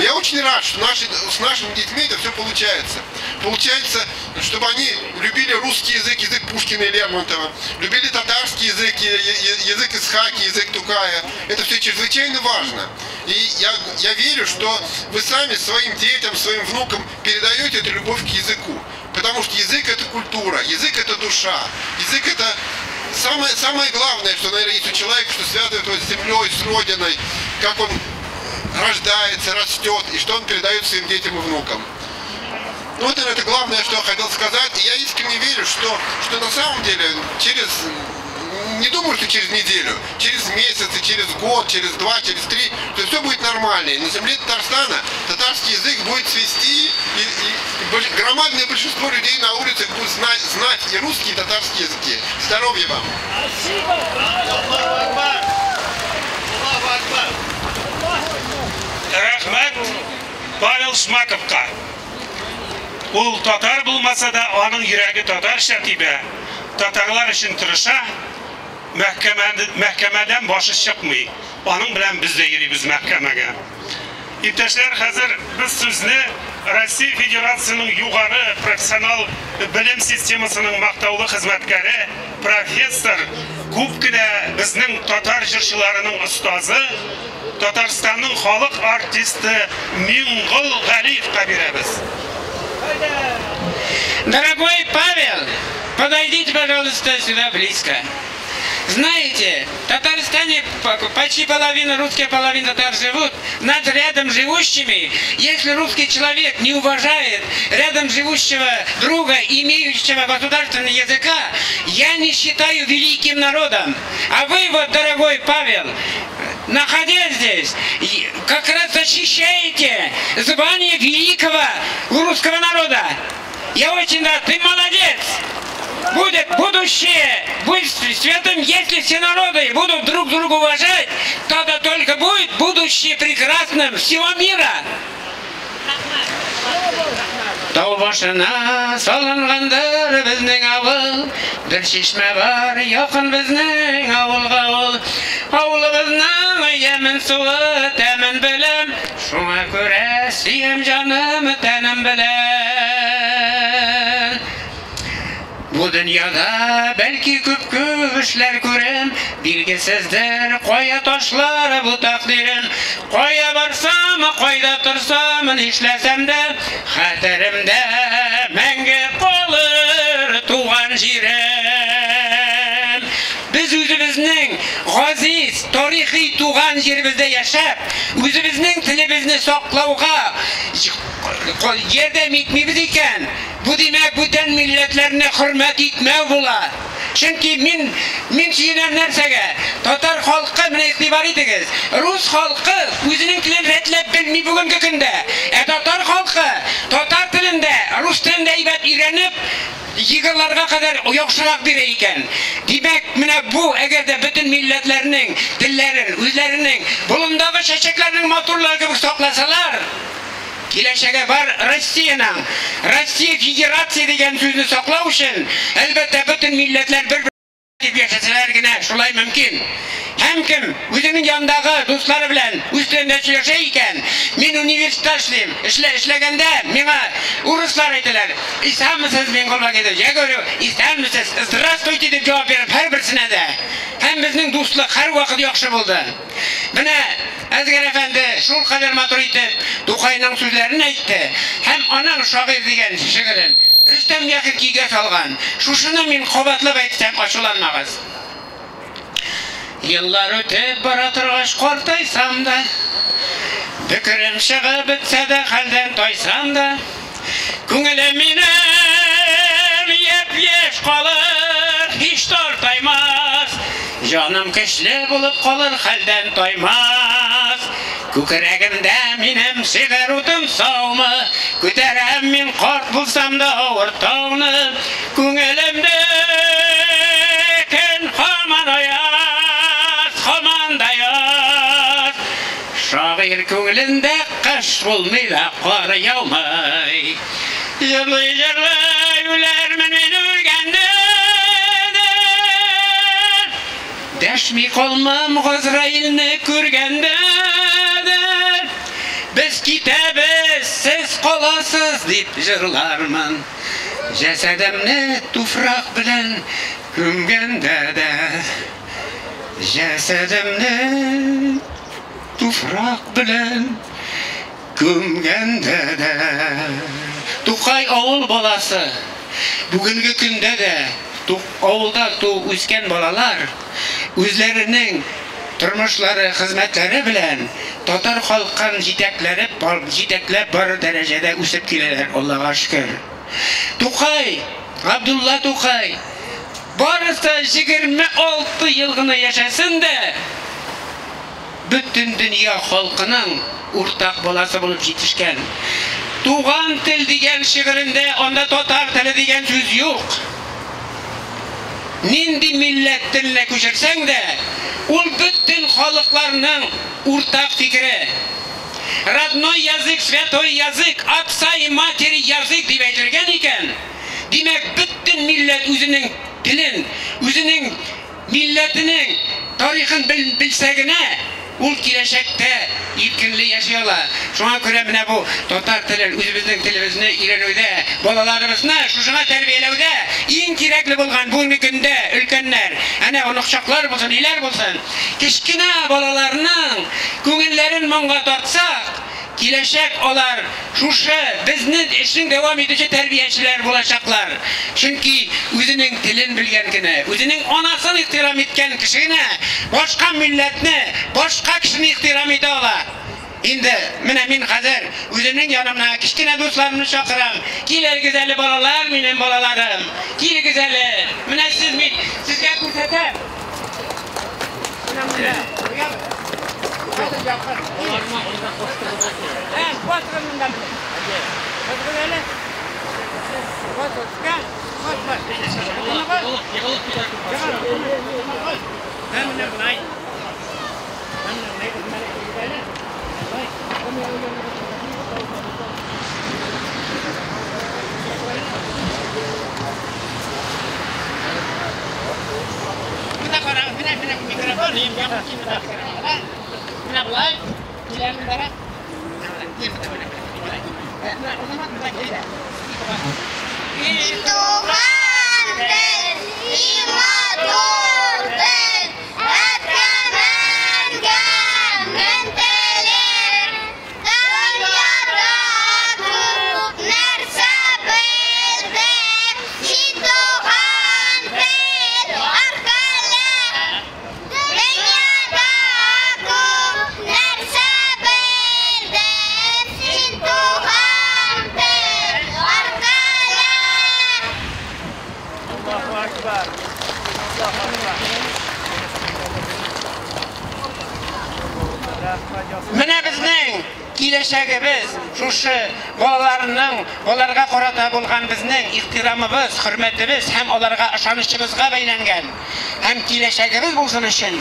Я очень рад, что с нашими детьми это все получается. Получается, чтобы они любили русский язык, язык Пушкина и Лермонтова, любили татарский язык, язык Исхаки, язык Тукая. Это все чрезвычайно важно. И я верю, что вы сами своим детям, своим внукам передаете эту любовь к языку. Потому что язык – это культура, язык – это душа, язык – это самое главное, что, наверное, есть у человека, что связывает его с землей, с родиной, как он рождается, растет, и что он передает своим детям и внукам. Ну вот, наверное, это главное, что я хотел сказать. И я искренне верю, что на самом деле через... Не думаю, что через неделю, через месяц, через год, через 2, через 3, то все будет нормально. И на земле Татарстана татарский язык будет цвести, и громадное большинство людей на улицах будут знать и русский, и татарский языки. Здоровья вам! Рәхмәт Павел Шмаковка. Ул татар булмаса да, аның йөрәге татарча тибә. Татарлар өчен тырыша, мәхкәмәдән башы чыкмый. Аның белән без дә йөрибез мәхкәмәгә. Иптәшләр, хәзер без сүзне Россия Федерациясенең югары профессионал белем системасының мактаулы хезмәткәре, профессор, күп кенә безнең татар җырчыларының остазы, Татарстанның халык артисты Миңгол Галиевка бирәбез. Дорогой Павел, подойдите, пожалуйста, сюда близко. Знаете, в Татарстане почти половина русских, половина татар живут. Над рядом живущими, если русский человек не уважает рядом живущего друга, имеющего государственный языка, я не считаю великим народом. А вы вот, дорогой Павел, находясь здесь, как раз защищаете звание великого русского народа. Я очень рад, ты молодец! Будет будущее, будет светом, если все народы будут друг друга уважать, тогда только будет будущее прекрасным всего мира. Тау башына салынгандыр безнең авыл, бер чишмә бар якын безнең авылга ул. Авылыбызның ямен суы тәмен беләм, шуңа күрә сөям җаным тәнем белән. Бу дөньяда бәлки күп-күп эшләр күрәм, билгесездер кая ташлар бу тәкъдирем. Кая барсам, кайда торсам, нишләсәм дә, хәтеремдә мәңге калыр туган җирем. Без үзебезнең газиз, тарихи туган җиребездә яшәп, үзебезнең телебезне саклауга ярдәм итмибез икән, бу димәк бүтән милләтләрне хөрмәт итмәү була. Чөнки мин сөенәм нәрсәгә? Татар халкы, менә игътибар итегез, рус халкы үзенең телен рәтләп белми бүгенге көндә. Ә татар халкы татар телендә, рус телендә әйбәт өйрәнеп, егыларга кадәр яхшырак бирә икән. Димәк, менә бу әгәр дә бөтен милләтләрнең телләрен, үзләренең болындагы чәчәкләрнең матурлыгы кебек сакласалар, киләчәге бар Россиянең, Россия Федерация дигән сүзне саклау өчен, әлбәттә, бөтен милләтләр бер дип яшәсәләр генә шулай мөмкин. Һәм кем үзенең янындагы дуслары белән үз телендә сөйләшә икән, мин университетта эшлим, эшләгәндә миңа урыслар әйтәләр: "Исәнмесез, Миңгол Вагитович?" Я говорю: "Исәнмесез, здравствуйте" дип җавап бирәм һәрберсенә дә. Һәм безнең дуслык һәрвакыт яхшы булды. Менә Әзгәр әфәнде шул кадәр матур итеп Тукайның сүзләрен әйтте һәм аның шагыйрь дигән шигырен Рөстәм Яхин көйгә салган. Шушыны мин кабатлап әйтсәм, ачуланмагыз. Еллар үтеп бара торгач картайсам да, бөкерем чыгып бетсә дә, хәлдән тайсам да, күңелем минем япь-яшь калыр, һич тартаймас, җаным көчле булып калыр, хәлдән таймас. Күкрәгемдә минем шигырь утым саумы, күтәрәм мин карт булсам да авыр тауны, күңелемдә көн һаман аяз, һаман да яз. Шагыйрь күңелендә кыш булмый да кар яумый. Җырлый-җырлый үләрмен мин үлгәндә дә. Дәшми калмам Газраилне күргәндә дә. Без китәбез, сез каласыз дип җырлармын. Җәсәдемне туфрак белән күмгәндә дә. Җәсәдемне туфрак белән күмгәндә дә. Тукай авыл баласы. Бүгенге көндә дә авылда туып үскән балалар үзләренең тормышлары, хезмәтләре белән татар халкын җитәкләп барыр дәрәҗәдә үсеп киләләр, Аллага шөкер. Тукай, Габдулла Тукай, барысы 26 ел гына яшәсен дә, бөтен дөнья халкының уртак баласы булып җитешкән. Туган тел дигән шигырендә анда татар теле дигән сүз юк. Нинди милләт теленә күчерсәң дә, ул бөтен халыкларның уртак фикере. Родной язык, святой язык, отца и матери язык дип әйтелгән икән, димәк, бөтен милләт үзенең телен, үзенең милләтенең тарихын белсә генә, ул киләчәктә иркенле яши ала. Шуңа күрә менә бу татар телен, үзебезнең телебезне өйрәнүдә, балаларыбызны шушыңа тәрбияләүдә иң кирәкле булган бүгенге көндә өлкәннәр, әнә оныкчаклар булсын, ниләр булсын, кечкенә балаларның күңелләрен моңга тартсак, киләчәк алар шушы безнең эшнең дәвам итүче тәрбиячеләр булачаклар. Чөнки үзенең телен белгән генә, үзенең анасын ихтирам иткән кеше генә башка милләтне, башка кешене ихтирам итә ала. Инде менә мин хәзер үземнең янымна кечкенә дусларымны чакырам. Килегез әле, балалар, минем балаларым. Килегез әле. Менә сез мин сезгә күрсәтәм. Менә монда. Хәзер якын. Басыгыз монда менә. Басыгыз әле. Бас, бас, бас, бас. Менә болай. Менә болай. Менә карагыз, менә менә микрофон, менә болай. Киләм бара. Туган тел, и матур тел, әткәм-әнкәмнең теле. Дөньяда күп нәрсә белдем, син туган тел аркылы. Дөньяда күп нәрсә белдем, син туган тел аркылы. Аллаһу акбар. Аллаһу акбар. Менә безнең киләчәгебез шушы балаларның, аларга карата булган безнең ихтирамыбыз, хөрмәтебез һәм аларга ышанычыбызга бәйләнгән. Һәм киләчәгебез булсын өчен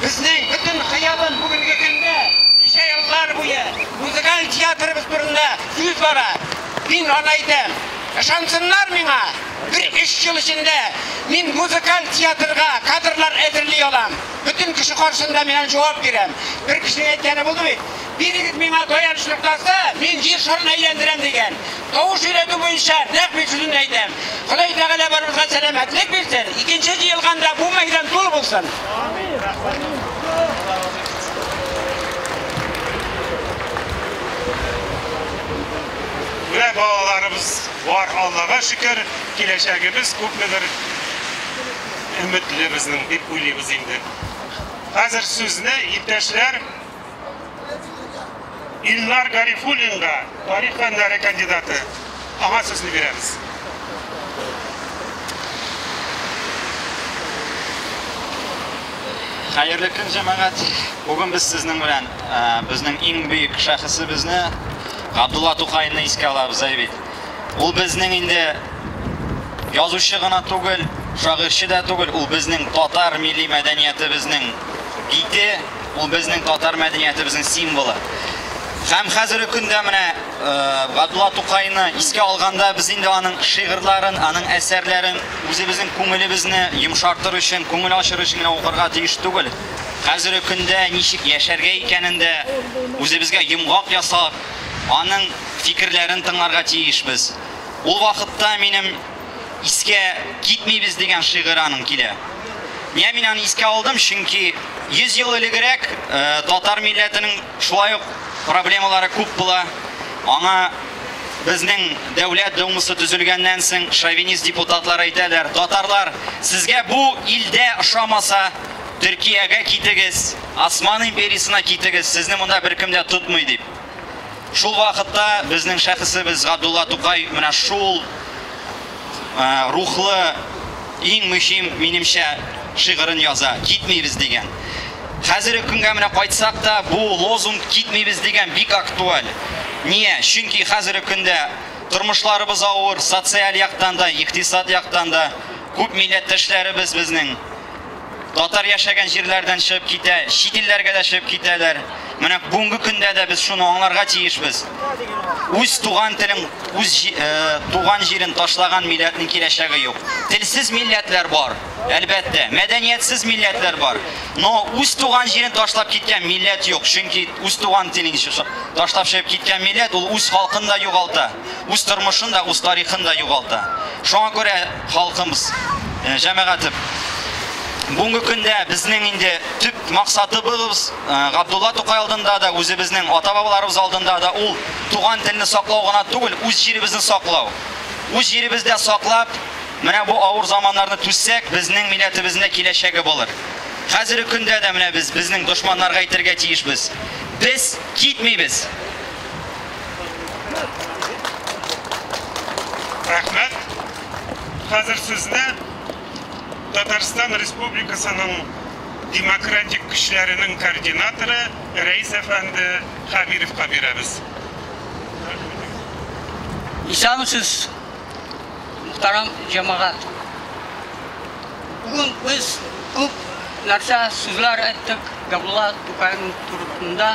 безнең бөтен хыялым бүгенге көндә ничә еллар буе музыкаль театрыбыз турында сүз бара. Мин аны әйтәм. Ышансыннар миңа. Бер өч ел эчендә мин музыкаль театрга кадрлар әзерли алам. Бөтен кеше каршында мин аны җавап бирәм. Бер кешенең әйткәне булды бит. Бирегез миңа таяныч ноктасы, мин җир шарын әйләндерәм дигән. Тавыш өйрәтү буенча нәкъ мин сүземне әйтәм. Ходай Тәгалә барыбызга сәламәтлек бирсен. Икенче җыелганда бу мәйдан тулы булсын. Амин. Рәхмәт. Алла разый булсын. Менә балаларыбыз бар, Аллага шөкер, киләчәгебез күпмедер өметле безнең дип уйлыйбыз инде. Хәзер сүзне иптәшләр Илнар Гарифуллинга, тарих фәннәре кандидаты, аңа сүзне бирәбез. Хәерле көн, җәмәгать. Бүген без сезнең белән безнең иң бөек шәхесебезне Габдулла Тукайны искә алабыз, әй бит. Ул безнең инде язучы гына түгел, шагыйрьче дә түгел, ул безнең татар милли мәдәниятебезнең бите, ул безнең татар мәдәниятебезнең символы. Һәм хәзерге көндә менә Габдулла Тукайны искә алганда без инде аның шигырьләрен, аның әсәрләрен үзебезнең күңелебезне йомшартыр өчен, күңел ачыр өчен генә укырга тиеш түгел. Хәзерге көндә ничек яшәргә икәнен дә үзебезгә йомгак ясап, аның фикерләрен тыңларга тиешбез. Ул вакытта минем искә китмибез дигән шигырь аның килә. Нигә мин аны искә алдым? Чөнки 100 ел элегрәк татар милләтенең шулай ук проблемалары күп була. Аңа безнең дәүләт думасы төзелгәннән соң шовинист депутатлар әйтәләр: "Татарлар, сезгә бу илдә ошамаса, Төркиягә китегез, Осман империясына китегез, сезне монда беркем дә тотмый" дип. Шул вакытта безнең шәхесебез Габдулла Тукай менә шул рухлы иң мөһим минемчә шигырен яза, китмибез дигән. Хәзерге көнгә менә кайтсак та, бу лозунг китмибез дигән бик актуаль. Нигә? Чөнки хәзерге көндә тормышларыбыз авыр, социаль яктан да, икътисад яктан да күп милләттәшләребез безнең. Татар яшәгән җирләрдән чыгып китә, чит илләргә дә чыгып китәләр. Менә бүгенге көндә дә без шуны аңларга тиешбез. Үз туган телен, үз туган җирен ташлаган милләтнең киләчәге юк. Телсез милләтләр бар, әлбәттә, мәдәниятсез милләтләр бар. Но үз туган җирен ташлап киткән милләт юк. Чөнки үз туган телен ташлап чыгып киткән милләт ул үз халкын да югалта, үз тормышын да, үз тарихын да югалта. Шуңа күрә халкыбыз, җәмәгатем, бүгенге көндә безнең инде төп максатыбыз Габдулла Тукай алдында да, үзебезнең ата-бабаларыбыз алдында да ул туган телне саклау гына түгел, үз җиребезне саклау. Үз җиребездә саклап, менә бу авыр заманнарны түзсәк, безнең милләтебезнең киләчәге булыр. Хәзерге көндә дә менә без безнең дошманнарга әйтергә тиешбез. Без китмибез. Рәхмәт. Хәзер сүзне Татарстан Республикасының демократик көчләренең координаторы Рәис әфәнде Хәбировка бирәбез. Исәнмесез, мөхтәрәм җәмәгать. Бүген без күп нәрсә сүзләр әйттек Габдулла Тукайның турында.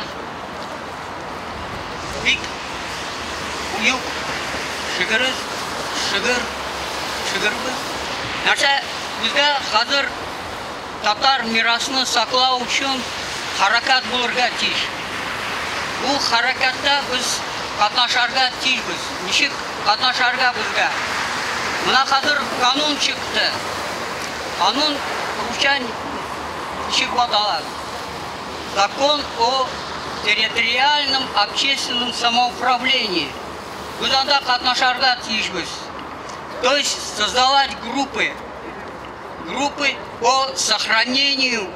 Бик бөек шигырез, шигырь, шигырьбез. Нәрсә безгә хәзер татар мирасны саклау өчен хәрәкәт булырга тиеш. Бу хәрәкәттә без катнашарга тиешбез. Ничек катнашарга безгә? Менә хәзер канун чыкты. Канун русча ничек атала? Закон о территориальном общественном самоуправлении. Без анда катнашарга тиешбез. То есть создавать группы, группы по сохранению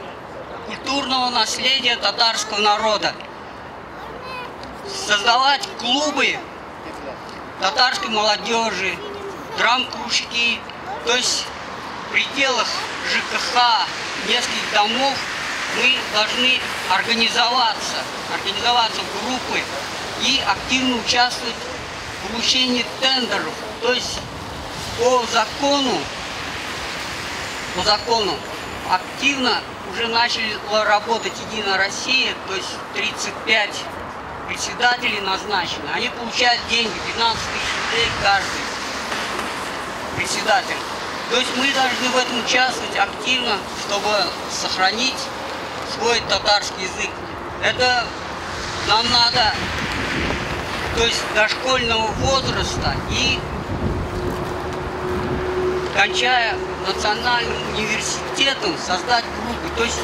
культурного наследия татарского народа. Создавать клубы татарской молодежи, драм-кружки, то есть в пределах ЖКХ нескольких домов мы должны организоваться, организоваться в группы и активно участвовать в получении тендеров. То есть по закону активно уже начали работать «Единая Россия», то есть 35 председателей назначены. Они получают деньги, 15 тысяч рублей каждый председатель. То есть мы должны в этом участвовать активно, чтобы сохранить свой татарский язык. Это нам надо, то есть дошкольного возраста и кончая национальным университетом, создать группы. То есть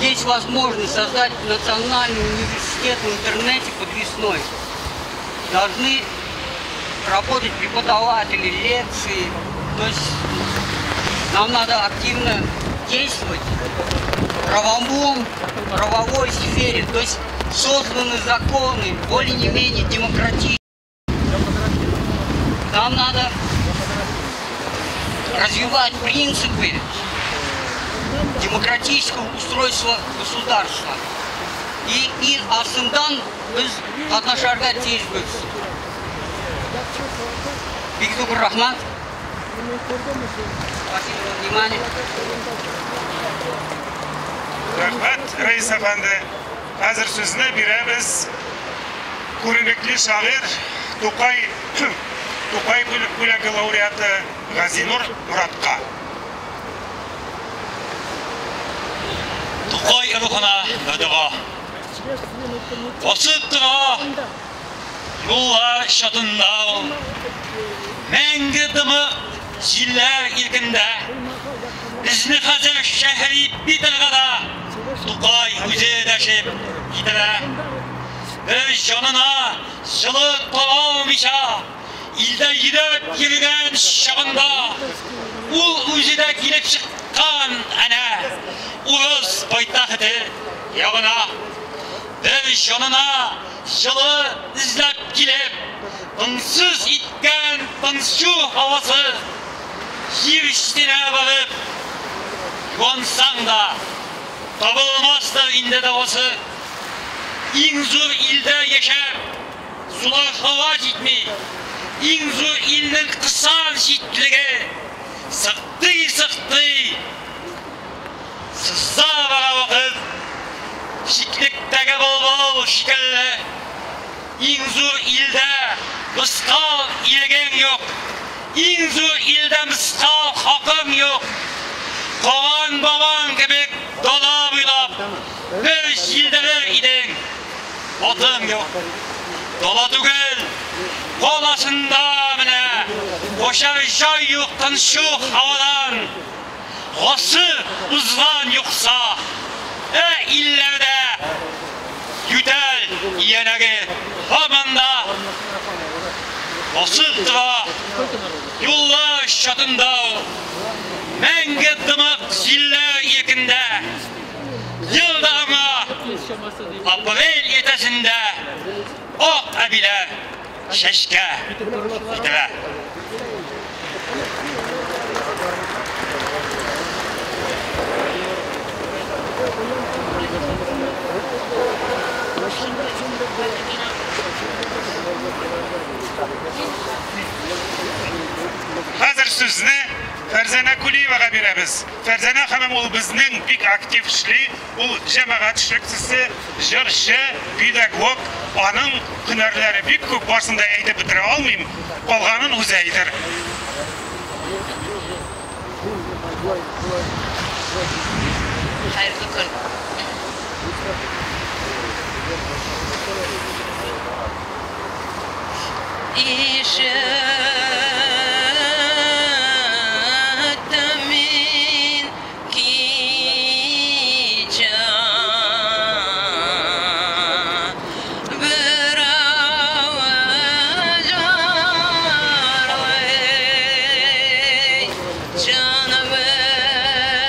есть возможность создать национальный университет в интернете подвесной. Должны работать преподаватели, лекции. То есть нам надо активно действовать в правовой сфере. То есть созданы законы, более не менее демократичные. Нам надо развивать принципы демократического устройства государства. И асындан без катнашарга тиешбез. Бик зур рәхмәт. Спасибо за внимание. Рәхмәт, Рәис әфәнде. Хәзер сүзне бирәбез күренекле шагыйрь Тукай бүләге лауреаты Газинур Моратка. Тукай рухына дога. Басып тора юллар чатында ул. Мәңге дымык җилләр иркендә. Безне хәзер шәһри Питергада Тукай үзе дәшеп китерә. Бер җанына җылы таба алмыйча, илдә йөдәп йөргән чагында ул үзе дә килеп чыккан әнә урыс пайтәхете ягына. Бер җанына җылы эзләп килеп, тынсыз иткән тынчу һавасы җир өстенә барып, юансаң да, табылмастыр инде дәвасы. Иң зур илдә яшәп, сулар һава җитми. Иң зур илнең кысан читлеге, сыктый-сыктый Иң зур илдә мыскал ирегең юк, иң зур илдә мыскал хакың юк. Каган бабаң кебек дала буйлап бер җилдерер идең, атың юк. Дала түгел, каласында менә качар җай юк тынчу һавадан. Гасыр узган юкса, ә илләрдә ютәл иянәге һаман да басып тора. Юллар чатында ул, мәңге дымык җилләр иркендә. Ел да аңа апрель иртәсендә ак әбиләр чәчкә китерә. Хәзер сүзне Фәрзәнә Кулиевага бирәбез. Фәрзәнә ханым ул безнең бик актив эшли, ул җәмәгать эшлеклесе, җырчы, педагог. Аның һөнәрләре бик күп, барысын да әйтеп бетерә алмыйм, калганын үзе әйтер. Хәерле көн. Ишеттем мин кичә берәү җырлый, чын безнеңчә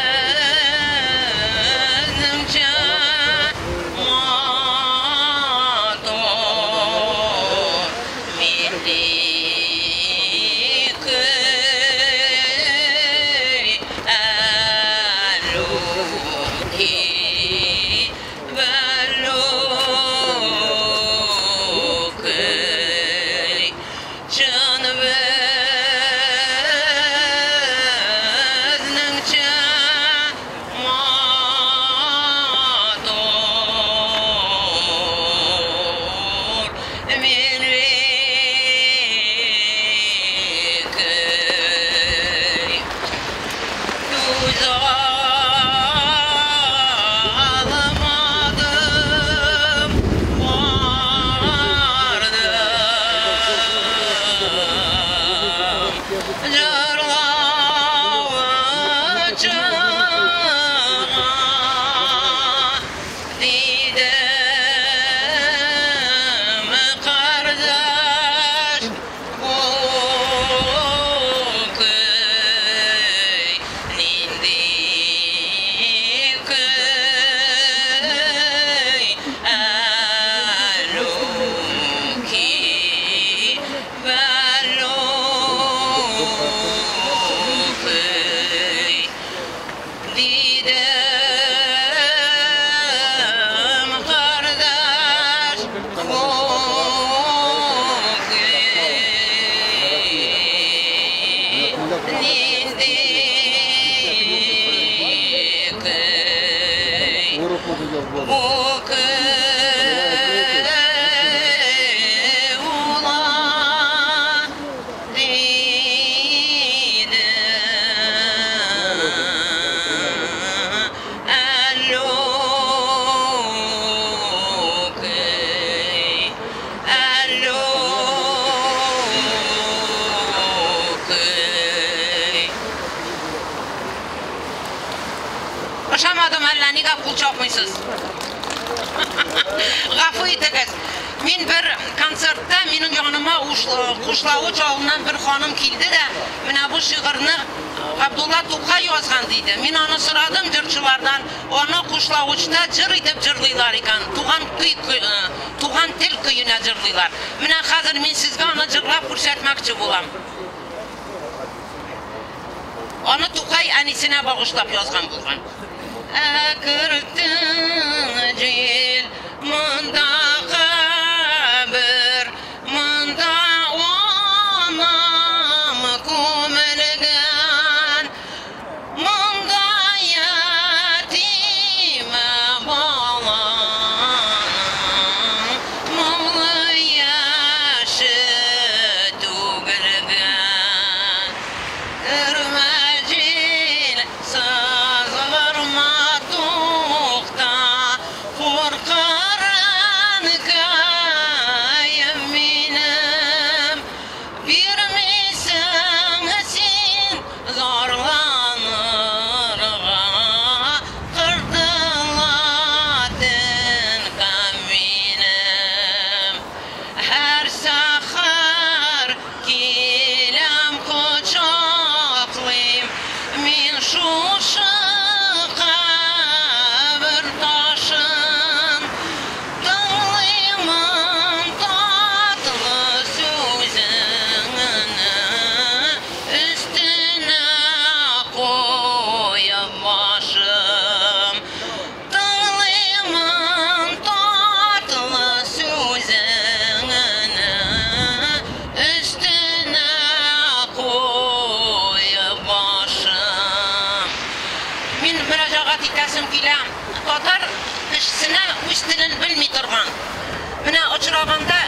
матур милли көй, әлүки, бәлүкөй, чын безнеңчә матур милли көй. Түзә алмадым, бардым җырлаучыга, дидем, кардәш, бу көй нинди көй, әлүки, бәлүкөй, дидем, кардәш, бу көй нинди көй, бу көй ула, дидем, әлүкөй, әлүкөй. Ошамадым әллә, нигә кул чапмыйсыз? Гафу итегез. Мин бер концертта минем яныма Кушлавыч авылыннан бер ханым килде дә, менә бу шигырьне Габдулла Тукай язган диде. Мин аны сорадым җырчылардан, аны Кушлавычта җыр итеп җырлыйлар икән. Туган көй, туган тел көенә җырлыйлар. Менә хәзер мин сезгә аны җырлап күрсәтмәкче булам. Аны Тукай әнисенә багышлап язган булган. Әкертен җил монда кабер, монда анам күмелгән, монда ятимә баланың моңлы Шушы кабер ташын. Тыңлыймын татлы сүзеңне, өстенә куеп башым. Тыңлыймын татлы сүзеңне, өстенә куеп башым. Мин мөрәҗәгать итәсем килә. Татар кешесенә үз телен белми торган. Менә очраганда,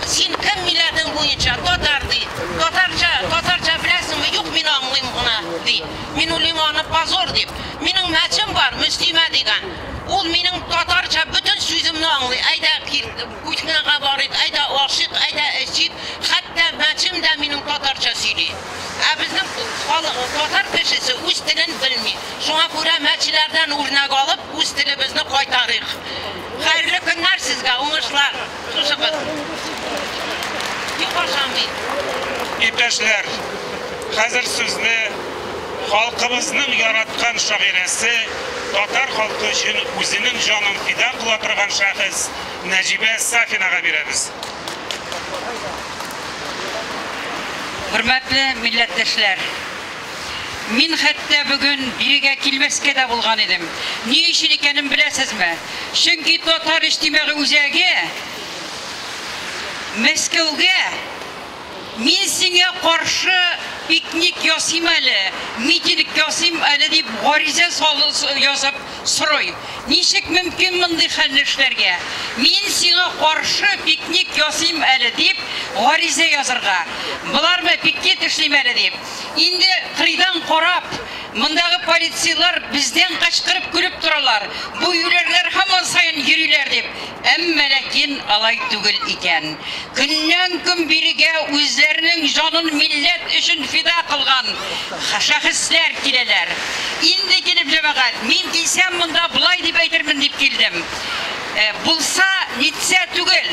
син кем милләтең буенча? Татар ди. Татарча, татарча беләсеңме? Юк, мин аңлыйм гына ди. Мин уйлыйм аны позор дип. Минем мәчем бар, Мөслимә дигән. Ул минем татарча бөтен сүземне аңлый. Әйдә кухняга барыйк, әйдә ашыйк, әйдә эчик. Хәтта мәчем дә минем татарча сөйли. Ә безнең халык, татар кешесе үз телен белми. Шуңа күрә мәчеләрдән үрнәк алып, үз телебезне кайтарыйк. Хәерле көннәр сезгә, уңышлар. Хушыгыз. Юк ашамый. Иптәшләр, хәзер сүзне халкыбызның яраткан шагыйрәсе, татар халкы өчен үзенең җанын фида кыла торган шәхес Нәҗибә Сафинага бирәбез. Хөрмәтле милләттәшләр, мин хәтта бүген бирегә килмәскә дә булган идем. Ни өчен икәнен беләсезме? Чөнки Татар иҗтимагый үзәге Мәскәүгә мин сиңа каршы пикник ясыйм әле, митинг ясыйм әле дип гариза язып сорый. Ничек мөмкин мондый хәлне эшләргә? Мин сиңа каршы пикник ясыйм әле дип гариза язырга. Болармы пикет эшлим әле дип. Инде кырыйдан карап, мондагы полицейлар бездән кычкырып көлеп торалар. Бу юләрләр һаман саен йөриләр дип. Әмма ләкин алай түгел икән. Көннән көн бирегә үзләренең җанын милләт өчен фида кылган шәхесләр киләләр. Инде килеп җәмәгать, мин килсәм монда болай дип әйтермен дип килдем. Булса, нитсә түгел.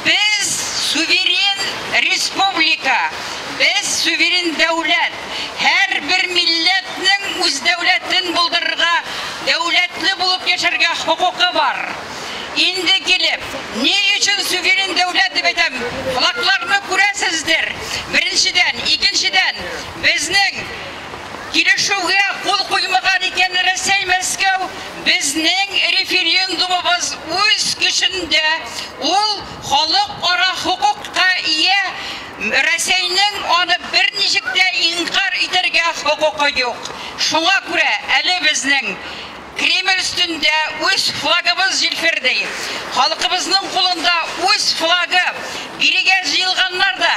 Без суверен республика, без суверен дәүләт. Һәрбер милләтнең үз дәүләтен булдырырга, дәүләтле булып яшәргә хокукы бар. Инде килеп, ни өчен суверен дәүләт дип әйтәм? Флагларны күрәсездер. Беренчедән, икенчедән, безнең килешүгә кул куймаган икән Рәсәй Мәскәү, безнең референдумыбыз үз көчендә, ул халыкара хокукка ия. Рәсәйнең аны берничек тә инкар итәргә хокукы юк. Шуңа күрә әле безнең Кремль өстендә үз флагыбыз җилферди. Халкыбызның кулында үз флагы. Бирегә җыелганнар да,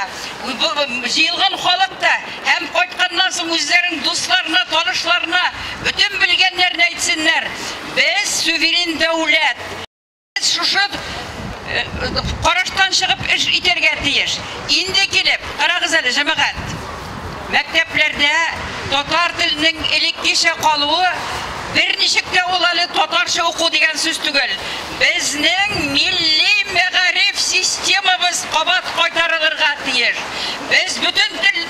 җыелган халык та һәм кайтканнан соң үзләренең дусларына, танышларына, бөтен белгәннәрен әйтсеннәр. Без суверен дәүләт. Без шушы караштан чыгып эш итәргә тиеш. Инде килеп, карагыз әле, җәмәгать. Мәктәпләрдә татар теленең элеккечә калуы берничек тә ул әле татарча уку дигән сүз түгел. Безнең милли мәгариф системабыз кабат кайтарылырга тиеш. Без бөтен тел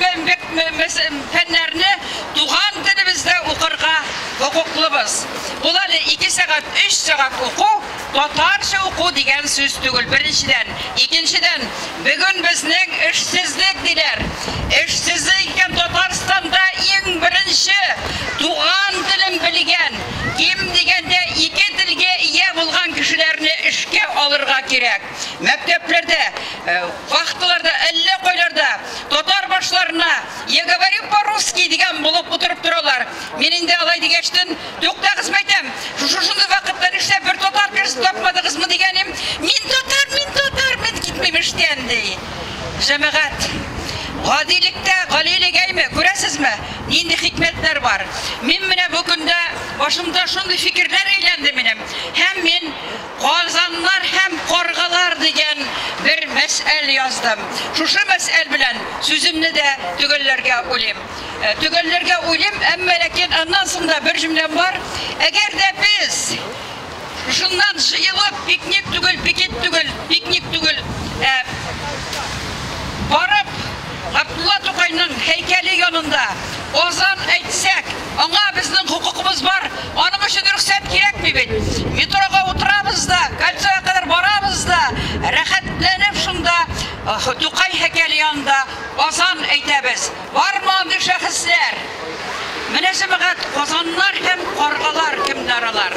фәннәрне туган телебездә укырга хокуклыбыз. Ул әле 2 сәгать, 3 сәгать уку, татарча уку дигән сүз түгел, беренчедән. Икенчедән, бүген безнең эшсезлек диләр. Эшсезлек икән Татарстанда иң беренче туган телен белгән, ким дигәндә 2 телгә ия булган кешеләрне эшкә алырга кирәк. Мәктәпләрдә, вахталарда, әллә кайларда татар башларына «Я говорю по-русски» дигән булып утырып торалар. Мин инде алай дигәчтен, туктагыз мәйтәм, шушындый вакытта нишләп бер татар кешесе тапмадыгызмы дигәнем, мин татар, мин татар, мин китмим эштән ди. Җәмәгать, гадилектә галилек әйме, күрәсезме, нинди хикмәтләр бар. Мин менә бу көндә башымда шундый фикерләр әйләнде минем. Һәм мин Казаннар һәм каргалар дигән бер мәсьәл яздым. Шушы мәсьәл белән сүземне дә төгәлләргә уйлыйм. Төгәлләргә уйлыйм, әмма ләкин аннан соң да бер җөмләм бар. Әгәр дә без шушыннан җыелып, пикник түгел, пикет түгел, пикник түгел, барып Габдулла Тукайның һәйкәле янында азан әйтсәк, аңа безнең хокукыбыз бар. Аның өчен рөхсәт кирәкми бит. Метрога утырабыз да, кольцога кадәр барабыз да, рәхәтләнеп шунда Тукай һәйкәле янында азан әйтәбез. Бармы андый шәхесләр? Менә җәмәгать, казаннар һәм каргалар кемнәр алар?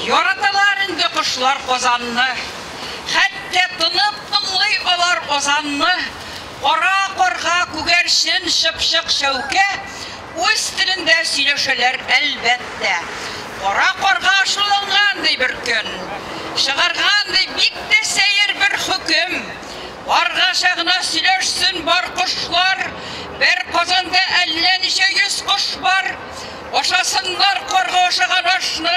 Яраталар инде кошлар Казанны. Хәтта тынып тыңлый алар азанны. Кара карга, күгәрчен, чыпчык, чәүкә үз телендә сөйләшәләр, әлбәттә. Кара карга ачуланган, ди, бер көн. Чыгарган, ди, бик тә сәер бер хөкем. Каргача гына сөйләшсен бар кошлар, бер Казанда әллә ничә йөз кош бар. Ашасыннар карга ашаган ашны,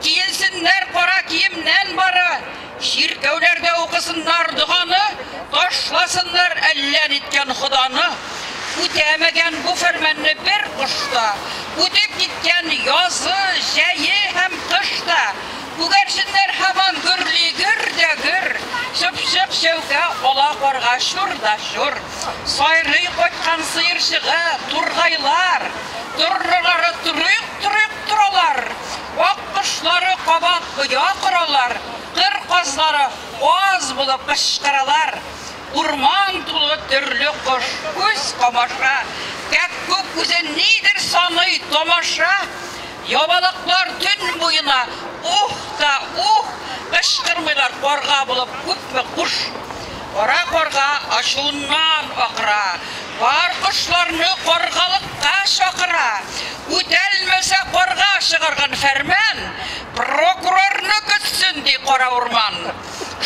киенсеннәр кара киемнән бары. Чиркәүләрдә укысыннар доганы, ташласыннар әллә ниткән ходаны. Үтәмәгән бу фәрманны бер кош та, үтеп киткән язы, җәе һәм кыш та. Күгәрченнәр һаман гөрли, гөр дә гөр, чыпчык, чәүкә, ала карга чур да чур. Сайрый кайткан сыерчыгы, тургайлар, торналары торыйк-торыйк торалар, аккошлары кабат оя коралар, Кыр казлары каз булып кычкыралар. Урман тулы төрле кош, күз камаша. Кәккүк үзе нидер саный, тамаша. Ябалаклар төн буена ух та ух кычкырмыйлар, карга булып күпме кош. Кара карга ачуыннан акыра, бар кошларны каргалыкка чакыра. Үтәлмәсә карга чыгарган фәрман, прокурорны көтсен, ди кара урман.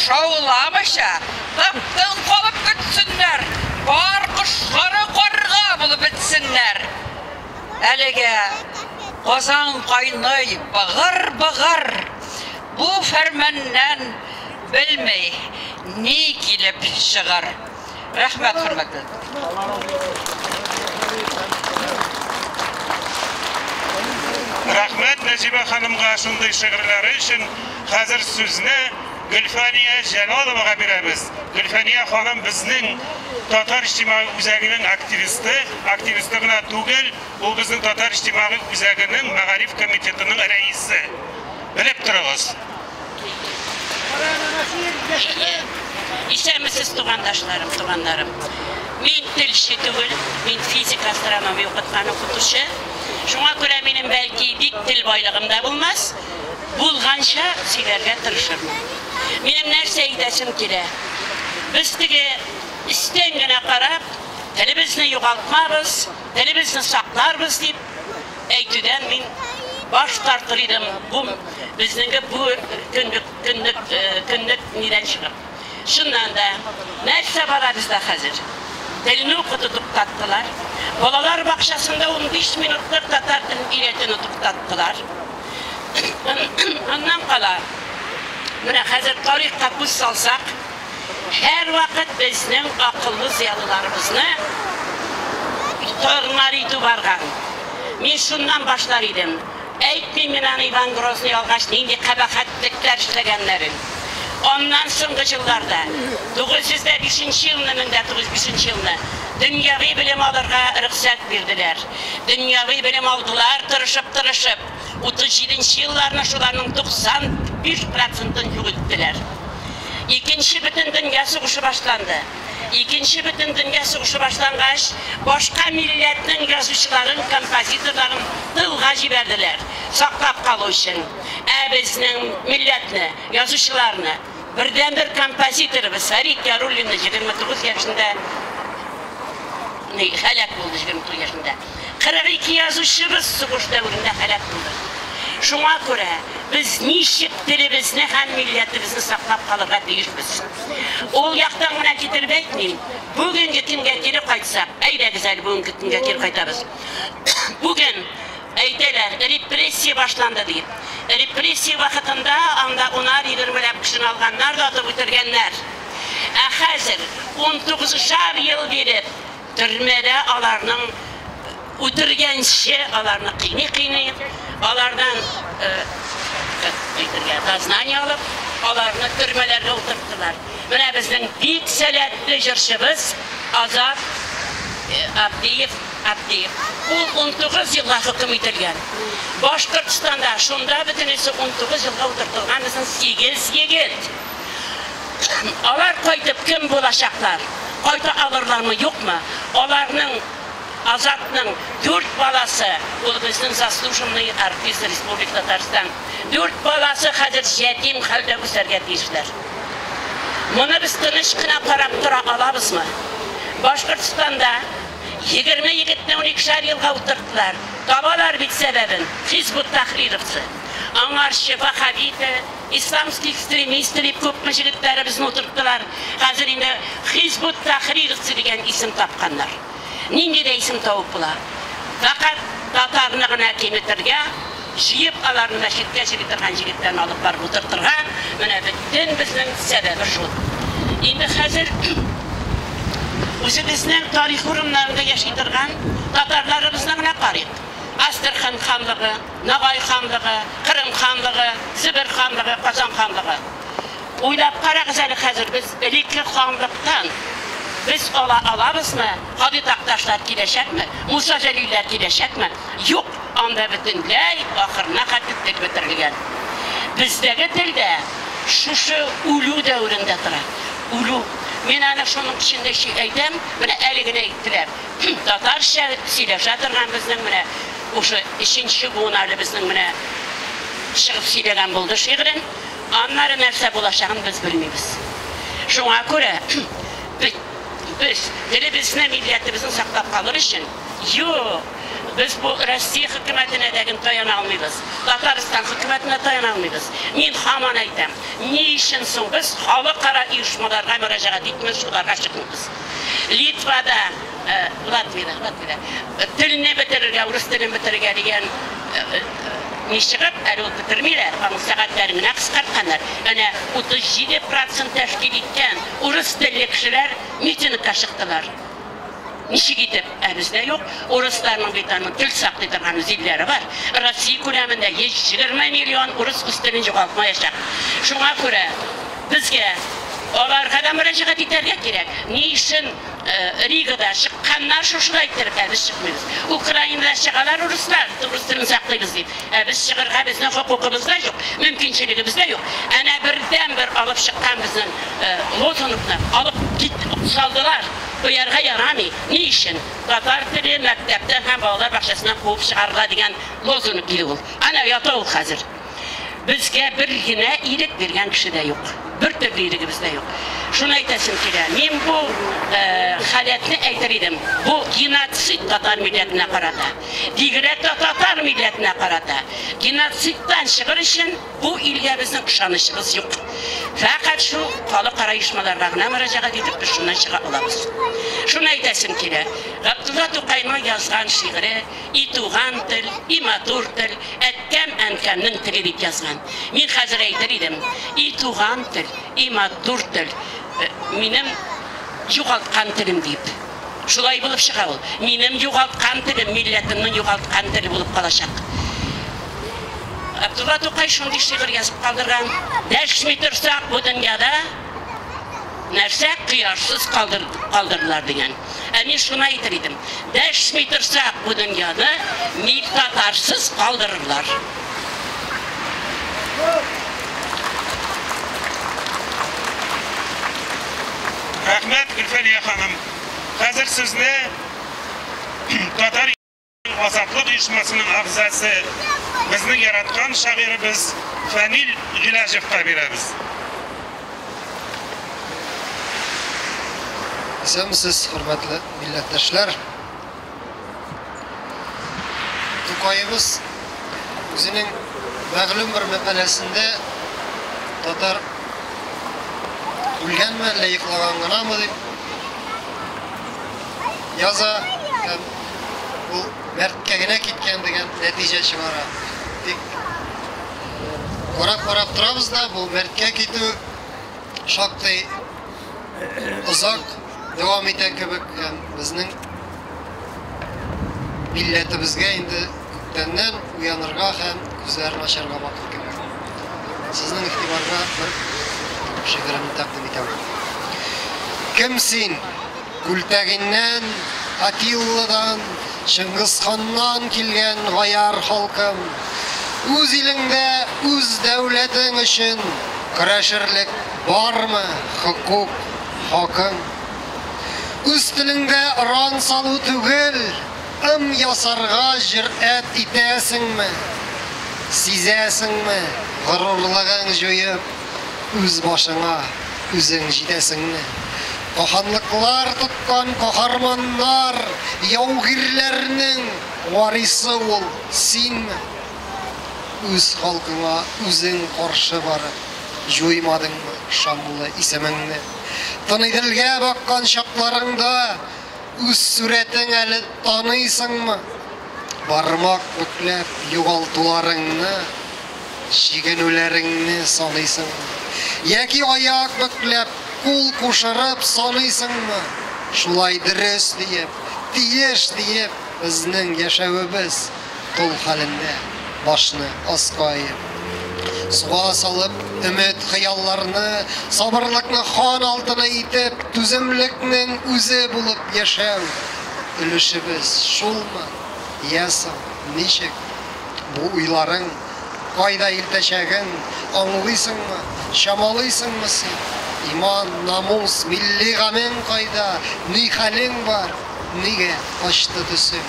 Шауламыйча, тып-тын калып көтсеннәр, бар кошлары карга булып бетсеннәр. Әлегә Казан кайный быгыр-быгыр, бу фәрманнан белми, ни килеп чыгар. Рәхмәт, хөрмәтле. Рәхмәт Нәҗибә ханымга шундый шигырьләре өчен. Хәзер сүзне Гөлфәния Җәлаловага бирәбез. Гөлфәния ханым безнең Татар иҗтимагый үзәгенең активисты, активисты гына түгел, ул безнең Татар иҗтимагый үзәгенең мәгариф комитетының рәисе. Белеп торыгыз. Исәнмесез, тугандашларым, туганнарым. Мин телче түгел, мин физик астрономия укыткан укытучы. Шуңа күрә минем бәлки бик тел байлыгым да булмас, булганча сөйләргә тырышырмын. Минем нәрсә әйтәсем килә? Без теге өстән генә карап, телебезне югалтмабыз, телебезне сакларбыз дип әйтүдән мин баш тартыр идем бу безнеңге бу көнлек көнлек көнлек нидән чыгып. Чыннан да, нәрсә бара бездә хәзер? Телне укыту туктаттылар. Балалар бакчасында 15 минутлык татар телен өйрәтүне туктаттылар. Аннан кала, менә хәзер тарихка күз салсак, һәрвакыт безнең акыллы зыялыларыбызны тормар итү барган. Мин шуннан башлар идем. Әйтмим мин аны Иван Грозный алгач нинди кабахәтлекләр эшләгәннәрен. Аннан соңгы елларда, 905 нче елны, 1905 нче елны дөньяви белем алырга рөхсәт бирделәр. Дөньяви белем алдылар тырышып-тырышып. 37 нче елларны шуларның 95 процентын юк иттеләр. Икенче бөтендөнья сугышы башланды. Икенче бөтендөнья сугышы башлангач, башка милләтнең язучыларын, композиторларын тылга җибәрделәр, саклап калу өчен. Ә безнең милләтне, язучыларны, бердәнбер композиторыбыз Фәрит Яруллинны 29 яшендә һәлак булды, 29 яшендә. 42 язучыбыз сугыш дәверендә һәлак булды. Шуңа күрә без ничек телебезне һәм милләтебезне саклап калырга тиешбез. Ул яктан гына китереп әйтмим, бүгенге көнгә кире кайтсак, әйдәгез әле бүгенге көнгә кире кайтабыз. Бүген әйтәләр, репрессия башланды дип. Репрессия вакытында анда унар-егермеләп кешене алганнар да атып үтергәннәр. Ә хәзер унтугызышар ел биреп, Төрмәдә аларның үтергәнче аларны кыйный-кыйный, алардан әйтергә дознание алып, аларны төрмәләргә утырттылар. Менә безнең бик сәләтле җырчыбыз Азат Абдиев, Абдиев. Ул 19 елга хөкем ителгән. Башкортстанда шунда бөтенесе 19 елга утыртылган безнең 8 егет. Алар кайтып кем булачаклар? Кайта алырлармы, юкмы? Аларның Азатның дүрт баласы, ул безнең заслуженный артист Республика Татарстан. Дүрт баласы хәзер ятим хәлдә үсәргә тиешләр. Моны без тыныч кына карап тора алабызмы? Башкортстанда 20 егетне уникешәр елга утырттылар. Табалар бит сәбәбен, хизбут-тахрировцы. Аңарчы ваххабиты, исламский экстремисты дип күпме җегетләребезне утырттылар. Хәзер инде хизбут-тахрировцы дигән исем тапканнар. Нинди дә исем табып була. Фәкать татарны гына киметергә, җыеп аларны мәчеткә йөри торган җегетләрне алып барып утыртырга, менә бөтен безнең сәбәбе шул. Инде хәзер үзебезнең тарих урыннарында яши торган татарларыбызны гына карыйк. Астрахань ханлыгы, Ногай ханлыгы, Кырым ханлыгы, Себер ханлыгы, Казан ханлыгы. Уйлап карагыз әле хәзер без элекке ханлыктан без ала алабызмы? Һади Такташлар киләчәкме? Муса Җәлилләр киләчәкме? Юк, анда бөтенләй ахырына хәтле тел бетерелгән. Бездәге тел дә шушы үлү дәверендә тора. Үлү. Мин аны шуның өчен дә әйтәм, менә әле генә әйттеләр. Татарча сөйләшә торган безнең менә уже өченче буын әле безнең менә чыгып сөйләгән булды шигырен. Аннары нәрсә булачагын без белмибез. Шуңа күрә без телебезне, милләтебезне саклап калыр өчен, юк, без бу Россия хөкүмәтенә дә гел таяна алмыйбыз, Татарстан хөкүмәтенә таяна алмыйбыз. Мин һаман әйтәм, ни өчен соң без халыкара оешмаларга мөрәҗәгать итмибез, шуларга чыкмыйбыз? Литвада, Латвиядә, Латвиядә телне бетерергә, урыс телен бетерергә дигән ни чыгып, әле ул бетермиләр, аның сәгатьләрен генә кыскартканнар. Әнә 37 процент тәшкил иткән урыс телле кешеләр митингка чыктылар. Ничек итеп? Ә бездә юк. Урысларның бит аның тел саклый торган үз илләре бар. Россия күләмендә 120 миллион урыс үз телен югалтмаячак. Шуңа күрә безгә аларга да мөрәҗәгать итәргә кирәк. Ни өчен Ригада чыкканнар шушылай иттереп, ә без чыкмыйбыз? Украинада чыгалар урыслар, урыс телен саклыйбыз дип. Ә без чыгырга безнең хокукыбыз да юк, мөмкинчелегебез дә юк. Әнә бердәнбер алып чыккан безнең лозунгны алып кит салдылар. Куярга ярамый. Ни өчен? Татар теле мәктәптән һәм балалар бакчасыннан куып чыгарыла дигән лозунг иде ул. Әнә ята ул хәзер. Безгә бер генә ирек биргән кеше дә юк. Бер төрле ирегебез дә юк. Шуны әйтәсем килә. Мин бу халәтне әйтер идем. Бу геноцид татар милләтенә карата. Бигрәк тә татар милләтенә карата. Геноцидтан чыгыр өчен бу илгә безнең ышанычыбыз юк. Фәкать шул халыкара оешмаларга гына мөрәҗәгать итеп без шуннан чыга алабыз. Шуны әйтәсем килә. Габдулла Тукайның язган шигыре И туган тел, и матур тел, әткәм, әнкәмнең теле дип язган. Мин хәзер әйтер идем, и туган тел, и матур тел, минем югалткан телем дип. Шулай булып чыга ул. Минем югалткан телем, милләтемнең югалткан теле булып калачак. Абдулла Тукай шундый шигырь язып калдырган. Дәшми торсак бу дөньяда, нәрсә кояшсыз калдырдылар дигән. Ә мин шуны әйтер идем, дәшми торсак бу дөньяны мил татарсыз калдырырлар. Рәхмәт, Гөлфәния ханым. Хәзер сүзне Татар Азатлык оешмасының әгъзасы, безнең яраткан шагыйребез Фәнил Гыйләҗевка бирәбез. Исәнмесез, хөрмәтле милләттәшләр! Тукаебыз үзенең мәгълүм бер мәкаләсендә татар үлгәнме, әллә йоклаган гынамы дип яза һәм ул мәрткә генә киткән дигән нәтиҗә чыгара. Тик карап-карап торабыз да, бу мәрткә китү шактый озак дәвам итә кебек һәм безнең милләтебезгә инде күптәннән уянырга һәм күзләрен ачарга вакыт кебек. Сезнең игътибарга бер шигыремне тәкъдим итәм. Кем син? Күлтәгиннән Атилладан, Чыңгызханнан килгән гаярь халкым! Үз илеңдә үз дәүләтең өчен көрәшерлек бармы хокук, хакың? Үз телеңдә оран салу түгел, ым ясарга җөрьәт итәсеңме? Сизәсеңме, горурлыгың җуеп, үз башыңа үзең җитәсеңне? Каханлыклар тоткан каһарманнар, яугирләрнең варисы ул синме? Үз халкыңа үзең каршы барып, җуймадыңмы шанлы исемеңне? Тын Иделгә баккан чакларыңда үз сурәтең әле таныйсыңмы? Бармак бөкләп югалтуларыңны, чигенүләреңне саныйсыңмы? Яки аяк бөкләп, кул кушырып саныйсыңмы? Шулай дөрес диеп, тиеш диеп, безнең яшәвебез тол хәлендә, башны аска иеп. Суга салып өмет хыялларны, сабырлыкны хан алтыны итеп, түземлекнең үзе булып яшәү өлешебез шулмы? Йә соң, ничек? Бу уйларың кайда илтәчәген аңлыйсыңмы, чамалыйсыңмы син? Иман, намус, милли гамең кайда, ни хәлең бар, нигә качты төсең?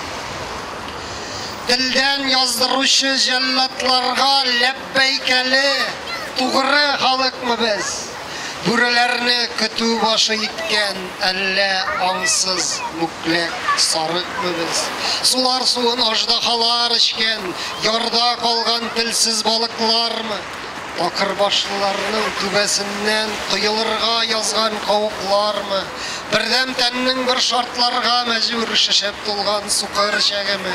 Телдән яздыручы җәлладларга ләббәйкәле, тугры халыкмы без? Бүреләрне көтү башы иткән әллә аңсыз мүкләк сарыкмы без? Сулар суын аждаһалар эчкән, ярда калган телсез балыклармы? Такыр башлыларның түбәсеннән коелырга язган кавыклармы? Бердәм тәннең бер шартларга мәҗбүр шешеп тулган сукыр эчәгеме?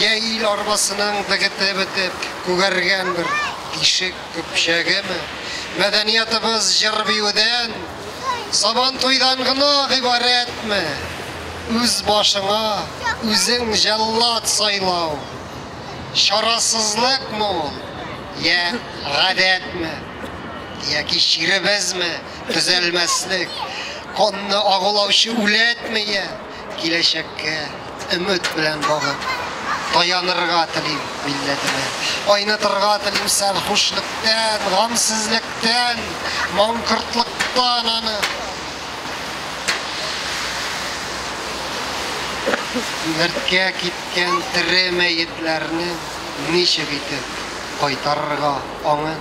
Йә ил арбасының дегете бетеп, күгәргән бер тишек Көпчәгеме? Мәдәниятыбыз җыр-биюдән, Сабантуйдан гына гыйбарәтме? Үз башыңа үзең җәллад сайлау, Чарасызлыкмы ул, йә гадәтме? Яки чиребезме төзәлмәслек, Канны агулаучы үләтме, йә киләчәккә Өмет белән багып, таянырга телим милләтемә. Айнытырга телим сәрхушлектән, гамьсезлектән, маңкортлыктан аны. Мәрткә киткән тере мәетләрне ничек итеп кайтарырга аңын?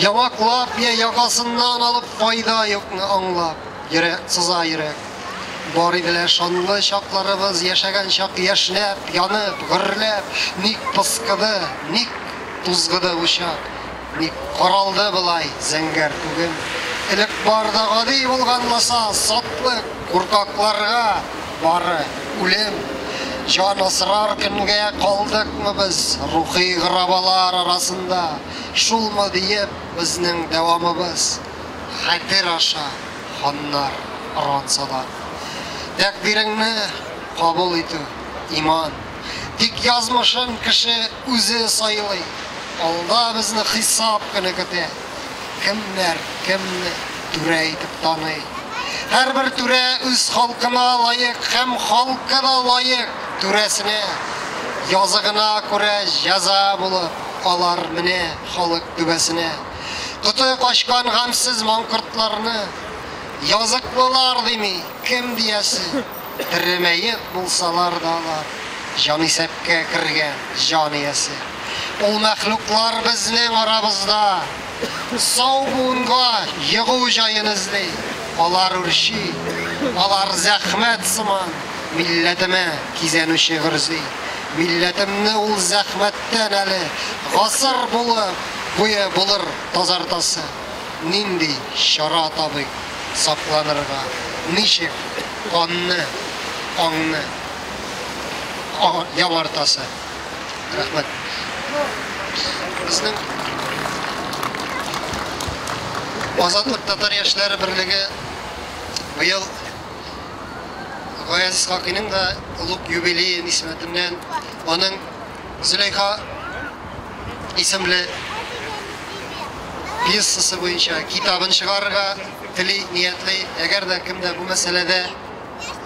Яңаклап я якасыннан алып файда юкны аңлап, йөрәк сыза йөрәк. Бар иде лә шанлы чакларыбыз, Яшәгән чак яшьнәп, янып, гөрләп. Ник пыскыды, ник тузгыды учак, Ник каралды болай зәңгәр күгем? Элек бар да гади булган ласа, Сатлык, куркакларга бары үлем. Җан асрар көнгә калдыкмы без Рухи грабалар арасында? Шулмы диеп безнең дәвамыбыз Хәтер аша Ханнар оранса да. Тәкъдиреңне кабул итү, иман. Тик язмышын кеше үзе сайлый. Алда безне хисап көне көтә. Кемнәр кемне түрә итеп таный? Һәрбер түрә үз халкына лаек һәм халкы да лаек түрәсенә. Языгына күрә җәза булып алар менә халык түбәсенә. Коты качкан гамьсез маңкортларны языклылар дими, кем диясе? Тере мәет булсалар да алар җанисәпкә кергән җан иясе. Ул мәхлуклар безнең арабызда сау буынга егу җаен эзли. Алар үрчи, алар зәхмәт сыман милләтемә кизәнүче гөрзи. Милләтемне ул зәхмәттән әле гасыр булып буе булыр тазартасы. Нинди чара табыйк сакланырга, ничек канны, аңны яңартасы? Рәхмәт. Безнең Азатлык татар яшьләре берлеге быел Гаяз Исхакыйның да олуг юбилее нисбәтеннән аның Зөләйха исемле пьесасы буенча китабын чыгарырга тели, ниятли. Әгәр дә кемдә бу мәсьәләдә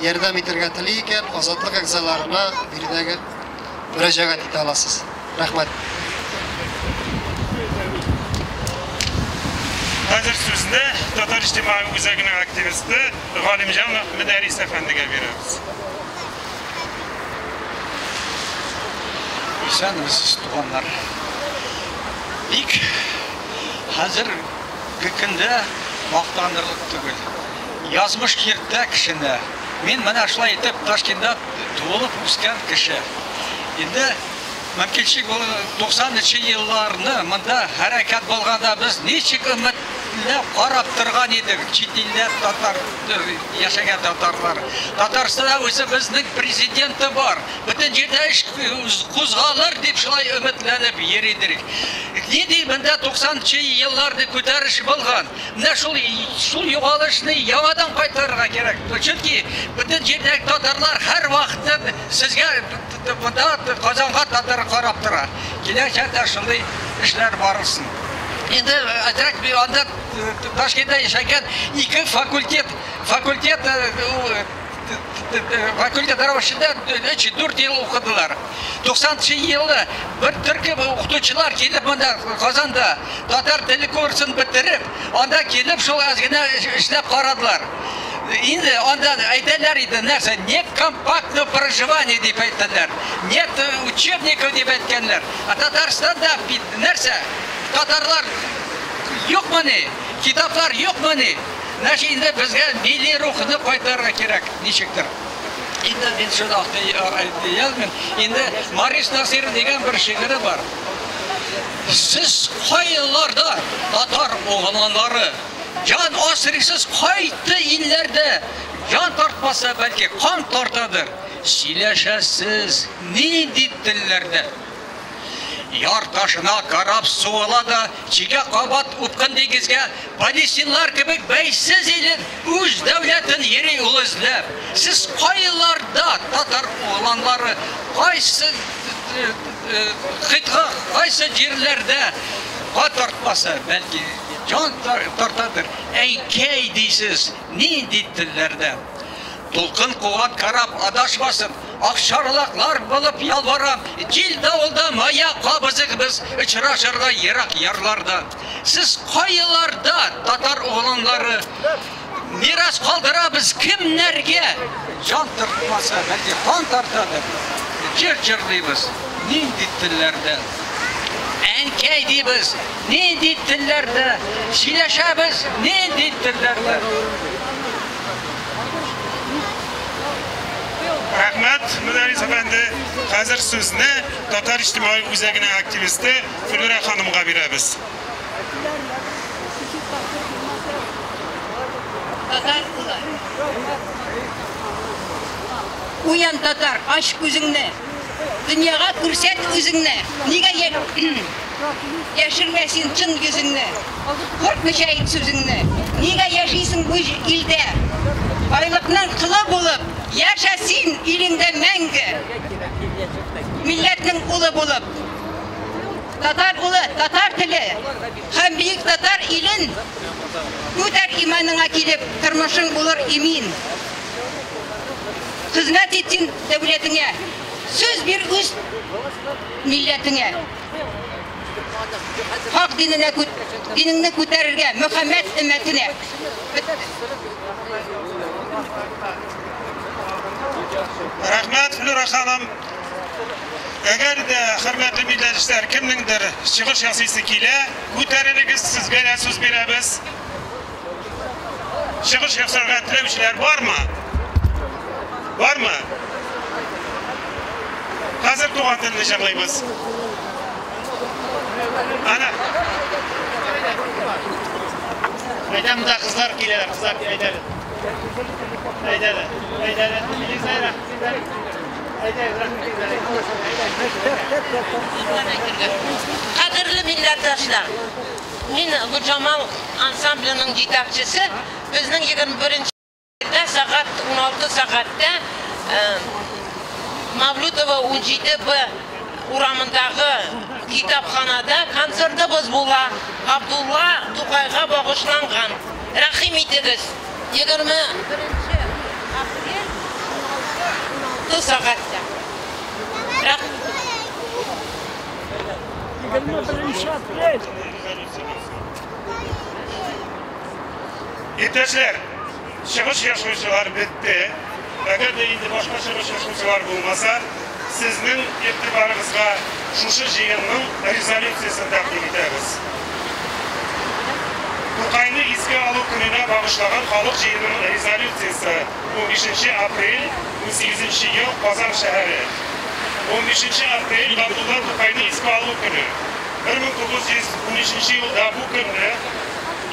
ярдәм итәргә тели икән, Азатлык әгъзаларына биредәге мөрәҗәгать итә аласыз. Рәхмәт. Хәзер сүзне Татар иҗтимагый үзәгенең активисты Галимҗанов Мөдәррис әфәндегә бирәбез. Исәнмесез, туганнар. Бик хәзерге көндә мактанырлык түгел. Язмыш киртә кешене. Мин менә шулай итеп Ташкентта туылып үскән кеше. Инде мөмкинчелек булды, 90 нчы елларны монда хәрәкәт булганда без ничек өметләп карап торган идек, чит илдә татар яшәгән татарлар. Татарстанда үзебезнең президенты бар, бөтен җирдә эш кузгалыр дип шулай өметләнеп йөри идек. Нинди монда 90 нчы елларда күтәреш булган. Менә шул шул югалышны яңадан кайтарырга кирәк. Чөнки бөтен җирдәге татарлар һәрвакытта сезгә монда Казанга татар карап тора. Киләчәктә шундый эшләр барылсын. Инде әзрәк анда Ташкентта яшәгән ике факультет факультет факультет рәвешендә 3-4 ел укыдылар. 90 елны бер төркем укытучылар килеп монда Казанда татар теле курсын бетереп, анда килеп шул әз генә эшләп карадылар. Инде анда әйтәләр иде, нәрсә, нет компактного проживания дип әйттеләр. Нет учебников дип әйткәннәр. Ә Татарстанда бит нәрсә, татарлар юкмыни? Китаплар юкмыни? Значит, инде безгә милли рухны кайтарырга кирәк, ничектер. Инде мин шуны әйтә Инде Марис Насыйров дигән бер шигыре бар. Сез кайларда, татар угланнары, җан асрыйсыз кайты илләрдә, җан тартмаса, бәлки кан тартадыр. Сөйләшәсез нинди телләрдә? Яр ташына карап суыла да, чигә кабат упкын диңгезгә, Палестинлар кебек бәйсез илен, үз дәүләтен йөри ул эзләп. Сез кайларда, татар угланнары, кайсы кыйтга, кайсы җирләрдә кан тартмаса, бәлки җан тартадыр. Әйкәй дисез, нинди телләрдә? Дулкын куган кораб адашмасын, акчарлаклар булып ялварам, җил давылда маяк кабызыгыз очрашырга ерак ярларда. Сез кайларда, татар угланнары, мирас калдырабыз кемнәргә? Җан тартмаса, бәлки кан тартадыр. Җыр җырлыйбыз, нинди телләрдә? Әнкәй дибез, нинди телләрдә? Сөйләшәбез, нинди телләрдә? Рәхмәт, Мөдәррис әфәнде. Хәзер сүзне Татар иҗтимагый үзәгенең активисты Флүрә ханымга бирәбез. Татар улы. Уян, татар, ач күзеңне. Дөньяга күрсәт үзеңне. Нигә яшермә син чын йөзеңне? Куркмыйча әйт сүзеңне. Нигә яшисең бу илдә? Байлыкның колы булып, яшә син илеңдә мәңге. Милләтнең улы булып. Татар улы, татар теле һәм бөек татар илен күтәр иманыңа килеп, тормышың булыр имин. Хезмәт ит син дәүләтеңә, сүз бир үз милләтеңә. Хак диненә динеңне күтәрергә Мөхәммәд өммәтенә. Рәхмәт, Флюра ханым. Әгәр дә, хөрмәтле милләттәшләр, кемнеңдер чыгыш ясыйсы килә, күтәрелегез, сезгә дә сүз бирәбез. Чыгыш ясарга теләүчеләр бармы? Бармы? Хәзер туган телне җырлыйбыз. Ана. Әйдә, монда кызлар киләләр, кызлар, әйдә әле. Әйдә әле, әйдә әле. Кадерле милләттәшләр, мин Гөлҗамал ансамбленең җитәкчесе, безнең 21 дә сәгать 16 сәгатьтә Мавлютова 17 Б урамындагы китапханада концертыбыз була. Габдулла Тукайга багышланган. Рәхим итегез. 21 апрель. Ярты сәгать тә. Рәхмәт. 21 апрель. Иптәшләр, чыгыш ясаучылар бетте. Әгәр дә инде башка чыгыш ясаучылар булмаса, сезнең игътибарыгызга шушы җыенның резолюциясен тәкъдим итәбез. Тукайны искә алу көненә багышлаган халык җыенының резолюциясе 15 апрель 18 ел Казан шәһәре. 15 апрель Габдулла Тукайны искә алу көне. 1913 елда бу көнне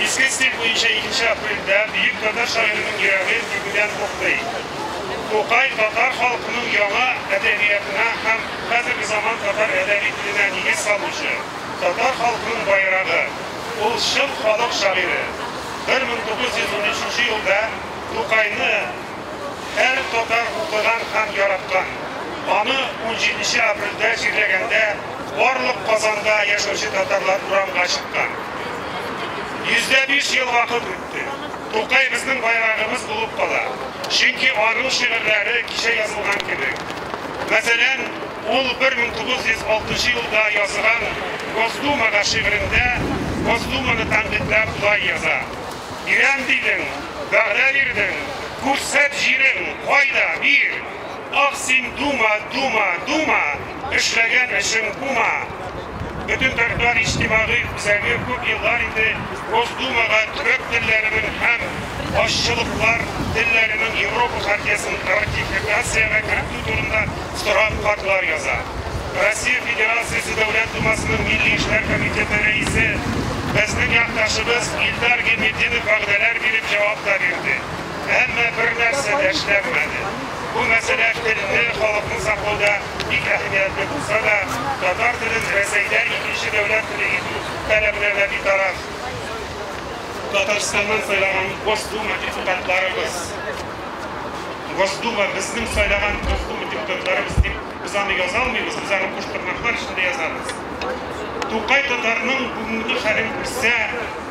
иске стиль буенча 2 апрельдә бөек татар шагыйренең йөрәге тибүдән туктый. Тукай татар халкының яңа әдәбиятына һәм хәзерге заман татар әдәби теленә нигез салучы, татар халкының байрагы. Ул чын халык шагыйре. 1913 елда Тукайны һәр татар укыган һәм яраткан. Аны 17 апрельдә җирләгәндә барлык Казанда яшәүче татарлар урамга чыккан. 105 ел вакыт үтте. Тукай безнең байрагыбыз булып кала. Чөнки аның шигырьләре кичә язылган кебек. Мәсәлән, ул 1906 елда язган Госдумага шигырендә Госдуманы тәнкыйтьләп болай яза. Бирәм дидең, вәгъдә бирдең, күрсәт җирең, кайда, бир. Ах син дума, дума, дума, эшләгән эшең бума. Бөтен татар иҗтимагый үзәге күп еллар инде Госдумага төрек телләренең һәм азчылыклар телләренең Европа хартиясын ратификациягә кертү турында сорап хатлар яза. Россия Федерациясе Дәүләт Думасының Милли эшләр комитеты рәисе безнең якташыбыз Илдар Гыйльметдинов вәгъдәләр биреп җавап та бирде. Әмма бер нәрсә дә эшләнмәде. Бу мәсьәлә телне, халыкны саклауда бик әһәмиятле булса да, татар телен Рәсәйдә икенче дәүләт теле итү таләбенә дә битараф. Татарстаннан сайлаган Госдума депутатларыбыз. Госдума безнең сайлаган Госдума депутатларыбыз дип без аны яза алмыйбыз, без аны куш тырнаклар эчендә язабыз. Тукай татарның бүгенге хәлен күрсә,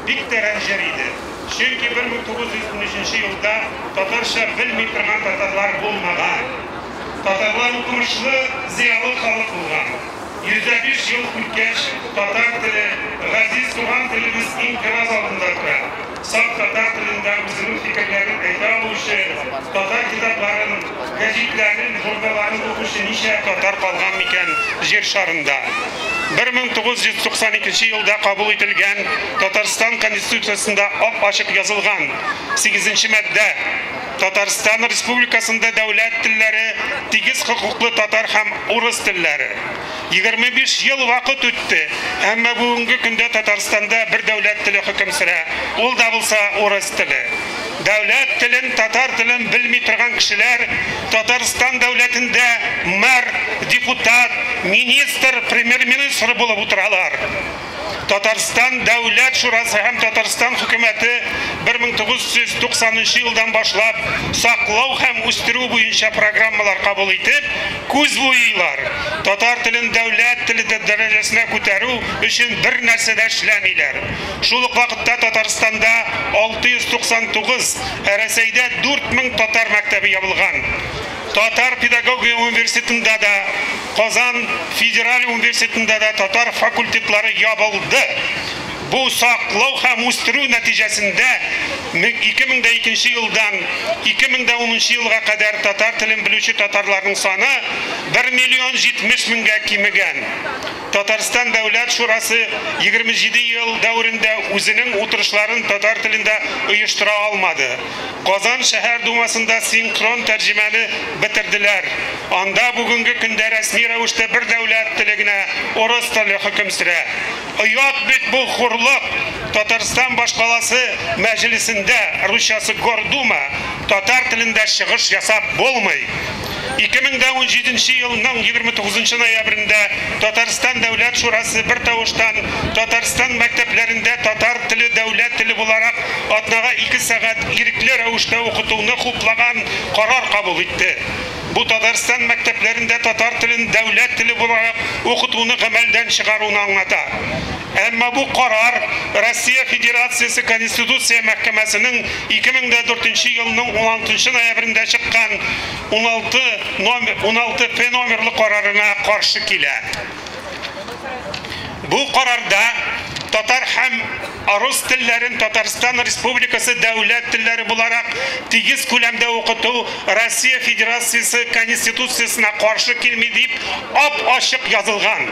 бик тә рәнҗер иде. Чөнки 1913 елда татарча белми торган татарлар булмаган. Татарлар укымышлы, зыялы халык булган. 105 ел үткәч, татар теле, газиз туган телебез инкыйраз алдында тора. Саф татар телендә үзенең фикерләрен әйтә алучы, татар китапларын, гәзитләрен, журналларын укучы ничә татар калган микән җир шарында? 1992 елда кабул ителгән Татарстан Конституциясендә ап-ачык язылган 8 маддә Татарстан Республикасында дәүләт телләре тигез хокуклы татар һәм урыс телләре. 25 ел вакыт үтте, әмма бүгенге көндә Татарстанда бер дәүләт теле хөкем сөрә, ул да булса урыс теле. Дәүләт телен, татар телен белми торган кешеләр Татарстан дәүләтендә мэр, депутат, министр, премьер-министр булып утыралар. Татарстан Дәүләт Шурасы һәм Татарстан хөкүмәте 1990 елдан башлап саклау һәм үстерү буенча программалар кабул итеп, күз буйыйлар. Татар телен дәүләт теле дәрәҗәсенә күтәрү өчен бер нәрсә дә эшләмиләр. Шул ук вакытта Татарстанда 699, ә Рәсәйдә 4000 татар мәктәбе ябылган. Татар педагогия университетында да, Казан федераль университетында да татар факультетлары ябылды. Бу саклау һәм үстерү нәтиҗәсендә 2002 елдан 2010 елга кадәр татар телен белүче татарларның саны 1 миллион 70 меңгә кимегән. Татарстан Дәүләт Шурасы 27 ел дәверендә үзенең утырышларын татар телендә оештыра алмады. Казан шәһәр думасында синхрон тәрҗемәне бетерделәр. Анда бүгенге көндә рәсми рәвештә бер дәүләт теле генә урыс теле хөкем сөрә. Оят бит бу хурлык. Татарстан башкаласы мәҗлесендә, русчасы Гордума, татар телендә чыгыш ясап булмый. 2017 елның 29 ноябрендә Татарстан Дәүләт Шурасы бер тавыштан Татарстан мәктәпләрендә татар теле дәүләт теле буларак атнага 2 сәгать ирекле рәвештә укытуны хуплаган карар кабул итте. Бу Татарстан мәктәпләрендә татар телен дәүләт теле буларак укытуны гамәлдән чыгаруны аңлата. Әмма бу карар Россия Федерациясе Конституция мәхкәмәсенең 2004 елның 16 ноябрендә чыккан 16 номер 16 П номерлы карарына каршы килә. Бу карарда татар һәм рус телләрен Татарстан Республикасы дәүләт телләре буларак тигез күләмдә укыту Россия Федерациясе Конституциясенә каршы килми дип ап-ачык язылган.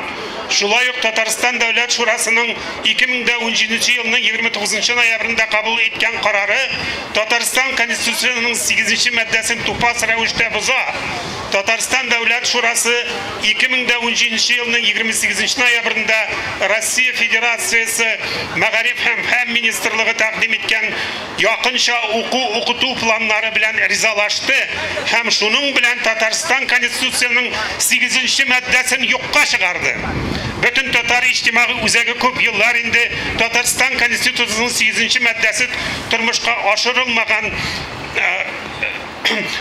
Шулай ук Татарстан Дәүләт Шурасының 2017 елның 29 ноябрендә кабул иткән карары Татарстан Конституциясенең 8 маддәсен тупас рәвештә боза. Татарстан Дәүләт Шурасы 2017 елның 28 ноябрендә Россия Федерациясе Мәгариф һәм фән министрлыгы тәкъдим иткән якынча уку-укыту планнары белән ризалашты һәм шуның белән Татарстан Конституциясенең 8 маддәсен юкка чыгарды. Бөтен татар иҗтимагый үзәге күп еллар инде Татарстан Конституциясенең 8 маддәсе тормышка ашырылмаган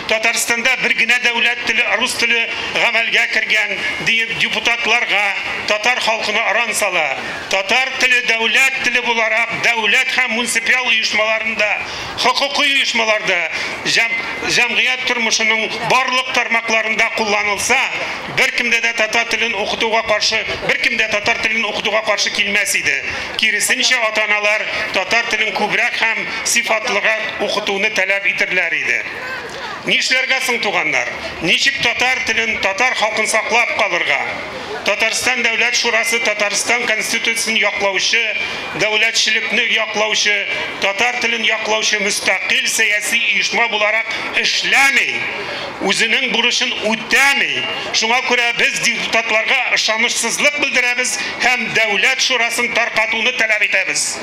Татарстанда бер генә дәүләт теле, рус теле гамәлгә кергән диеп депутатларга, татар халкына оран сала. Татар теле дәүләт теле буларак дәүләт һәм муниципаль оешмаларында, хокукый оешмаларда, җәмгыять тормышының барлык тармакларында кулланылса, беркемдә дә татар телен укытуга каршы, беркем дә татар телен укытуга каршы килмәс иде. Киресенчә, ата-аналар татар телен күбрәк һәм сыйфатлырак укытуны таләп итерләр иде. Нишләргә соң, туганнар? Ничек татар телен, татар халкын саклап калырга? Татарстан Дәүләт Шурасы Татарстан Конституциясен яклаучы, дәүләтчелекне яклаучы, татар телен яклаучы мөстәкыйль сәяси оешма буларак эшләми, үзенең бурычын үтәми. Шуңа күрә без депутатларга ышанычсызлык белдерәбез һәм Дәүләт Шурасын таркатуны таләп итәбез.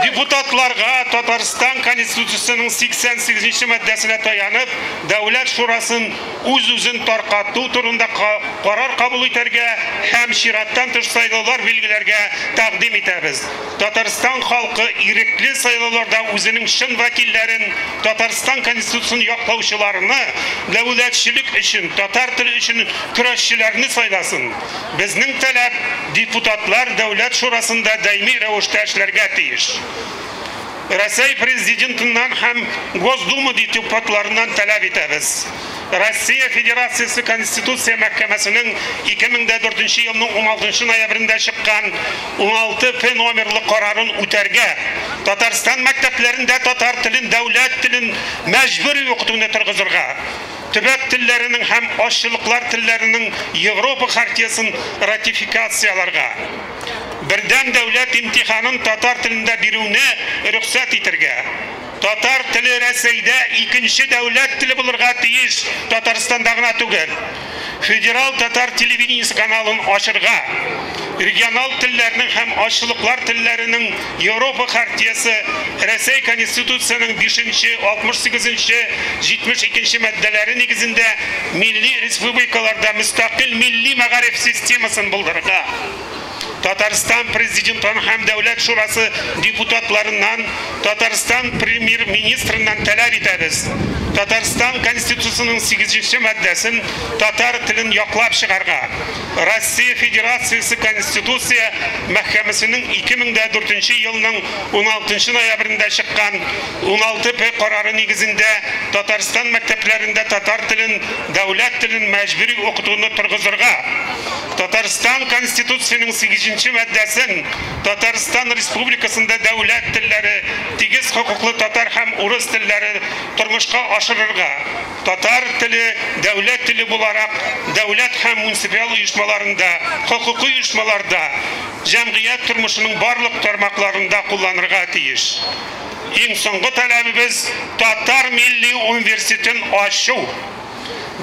Депутатларга Татарстан Конституциясенең 88 маддәсенә таянып, Дәүләт Шурасын үз-үзен таркату турында карар кабул итәргә һәм чираттан тыш сайлаулар билгеләргә тәкъдим итәбез. Татарстан халкы ирекле сайлауларда үзенең чын вәкилләрен, Татарстан Конституциясен яклаучыларны, дәүләтчелек өчен, татар теле өчен көрәшчеләрне сайласын. Безнең таләп, депутатлар Дәүләт Шурасында даими рәвештә эшләргә тиеш. Рәсәй Президентыннан һәм Госдума депутатларыннан таләп итәбез. Россия Федерациясе Конституция мәхкәмәсенең 2004 елның 16 ноябрендә чыккан 16 П номерлы карарын үтәргә, Татарстан мәктәпләрендә татар телен, дәүләт телен мәҗбүри укытуны торгызырга, төбәк телләренең һәм азчылыклар телләренең Европа хартиясын ратификацияләргә, бердәм дәүләт имтиханын татар телендә бирүне рөхсәт итәргә. Татар теле Рәсәйдә икенче дәүләт теле булырга тиеш, Татарстанда гына түгел. Федерал татар телевидениесе каналын ачырга, регионал телләрнең һәм азчылыклар телләренең Европа хартиясе Рәсәй Конституциясенең 5-нче, 68-нче, 72-нче маддәләре нигезендә милли республикаларда мөстәкыйль милли мәгариф системасын булдырырга. Татарстан Президентын һәм Дәүләт Шурасы депутатларыннан, Татарстан Премьер-министрыннан таләп итәбез. Татарстан Конституциясенең 8 маддәсен татар телен яклап чыгарга. Россия Федерациясе Конституция мәхкәмәсенең 2004 елның 16 ноябрендә чыккан 16 П карары нигезендә Татарстан мәктәпләрендә татар телен, дәүләт телен мәҗбүри укытуны торгызырга. Татарстан Конституциясенең 8 маддәсен Татарстан Республикасында дәүләт телләре, тигез хокуклы татар һәм урыс телләре тормышка ашырырга. Татар теле дәүләт теле буларак дәүләт һәм муниципаль оешмаларында, хокукый оешмаларда, җәмгыять тормышының барлык тармакларында кулланырга тиеш. Иң соңгы таләбебез Татар милли университетын ачу.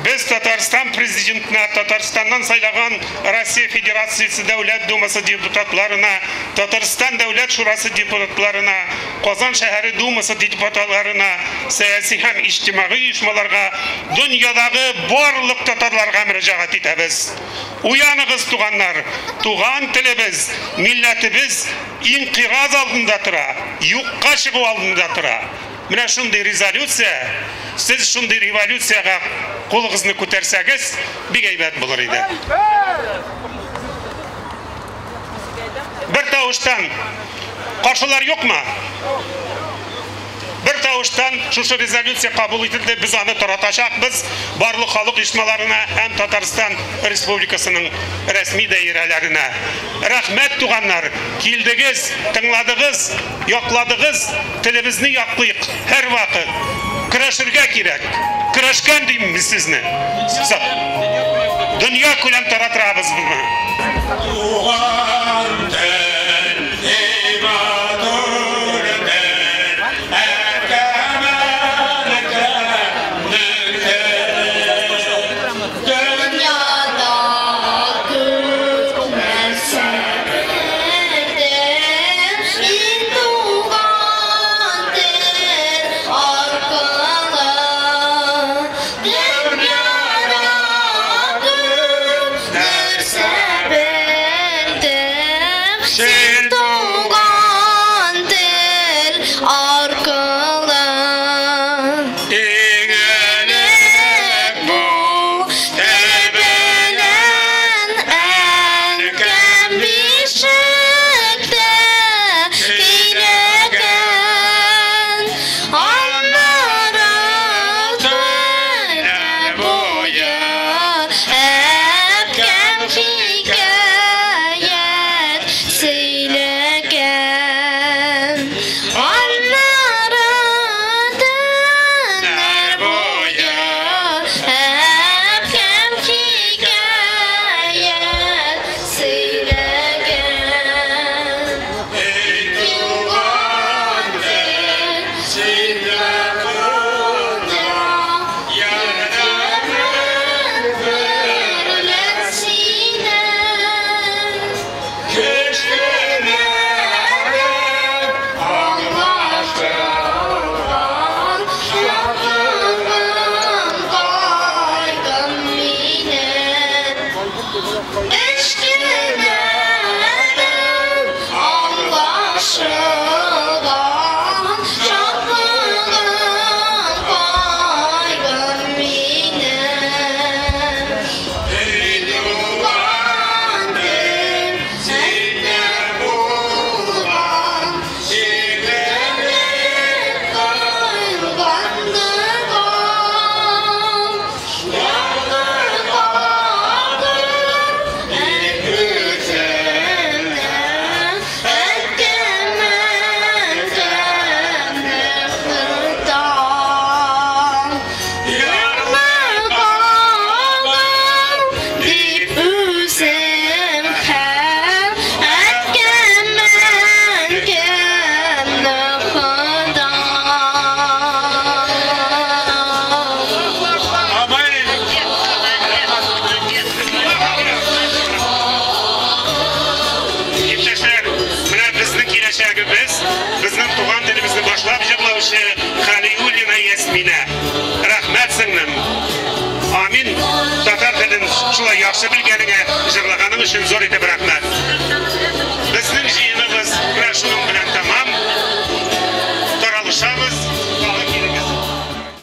Без Татарстан Президентына, Татарстаннан сайлаган Россия Федерациясе Дәүләт Думасы депутатларына, Татарстан Дәүләт Шурасы депутатларына, Казан шәһәре Думасы депутатларына, сәяси һәм иҗтимагый оешмаларга, дөньядагы барлык татарларга мөрәҗәгать итәбез. Уяныгыз, туганнар! Туган телебез, милләтебез инкыйраз алдында тора, юкка чыгу алдында тора. Менә шундый резолюция, сез шундый революциягә кулыгызны күтәрсәгез, бик әйбәт булыр иде. Бер тавыштан каршылар юкмы? Бер тавыштан шушы резолюция кабул ителде, без аны таратачакбыз барлык халык оешмаларына һәм Татарстан Республикасының рәсми даирәләренә. Рәхмәт, туганнар, килдегез, тыңладыгыз, якладыгыз, телебезне яклыйк һәрвакыт. Көрәшергә кирәк. Көрәшкән дим мин сезне. Дөнья күләм таратырабыз моны. Туган тел, эй матур тел, әкәмәнекәнең тел. Дөньяда күп нәрсә белдем, син туган тел аркылы. Дөньяда күп нәрсә белдем, син туган тел аркылы. Иң элек бу тел белән әнкәм бишектә көйләгән. Аннары төннәр буе әбкәм хикәят сөйләгән. Аннары төннәр буе әбкәм хикәят сөйләгән. Эй туган тел, синдә булды ярдәмем берлән синең. Кечкенәдән аңлашылган шатлыгым, кайгым минем. Кечкенәдән аңлашылган шатлыгым, кайгым минем. Эй туган тел, синдә булган шигырем кылган догам. Ярлыкадым дип үземне, әткәм, әнкәмне хыдам. Ярлыкадым дип үзем һәм әткәм, әнкәмне хыдам. Иптәшләр, менә безнең киләчәгебез, безнең туган телебезне башлап җырлаучы Халиуллина Ясминә. Рәхмәт, сеңлем. Амин. Татар телен шулай яхшы белгәнеңә, җырлаганың өчен зур итеп рәхмәт.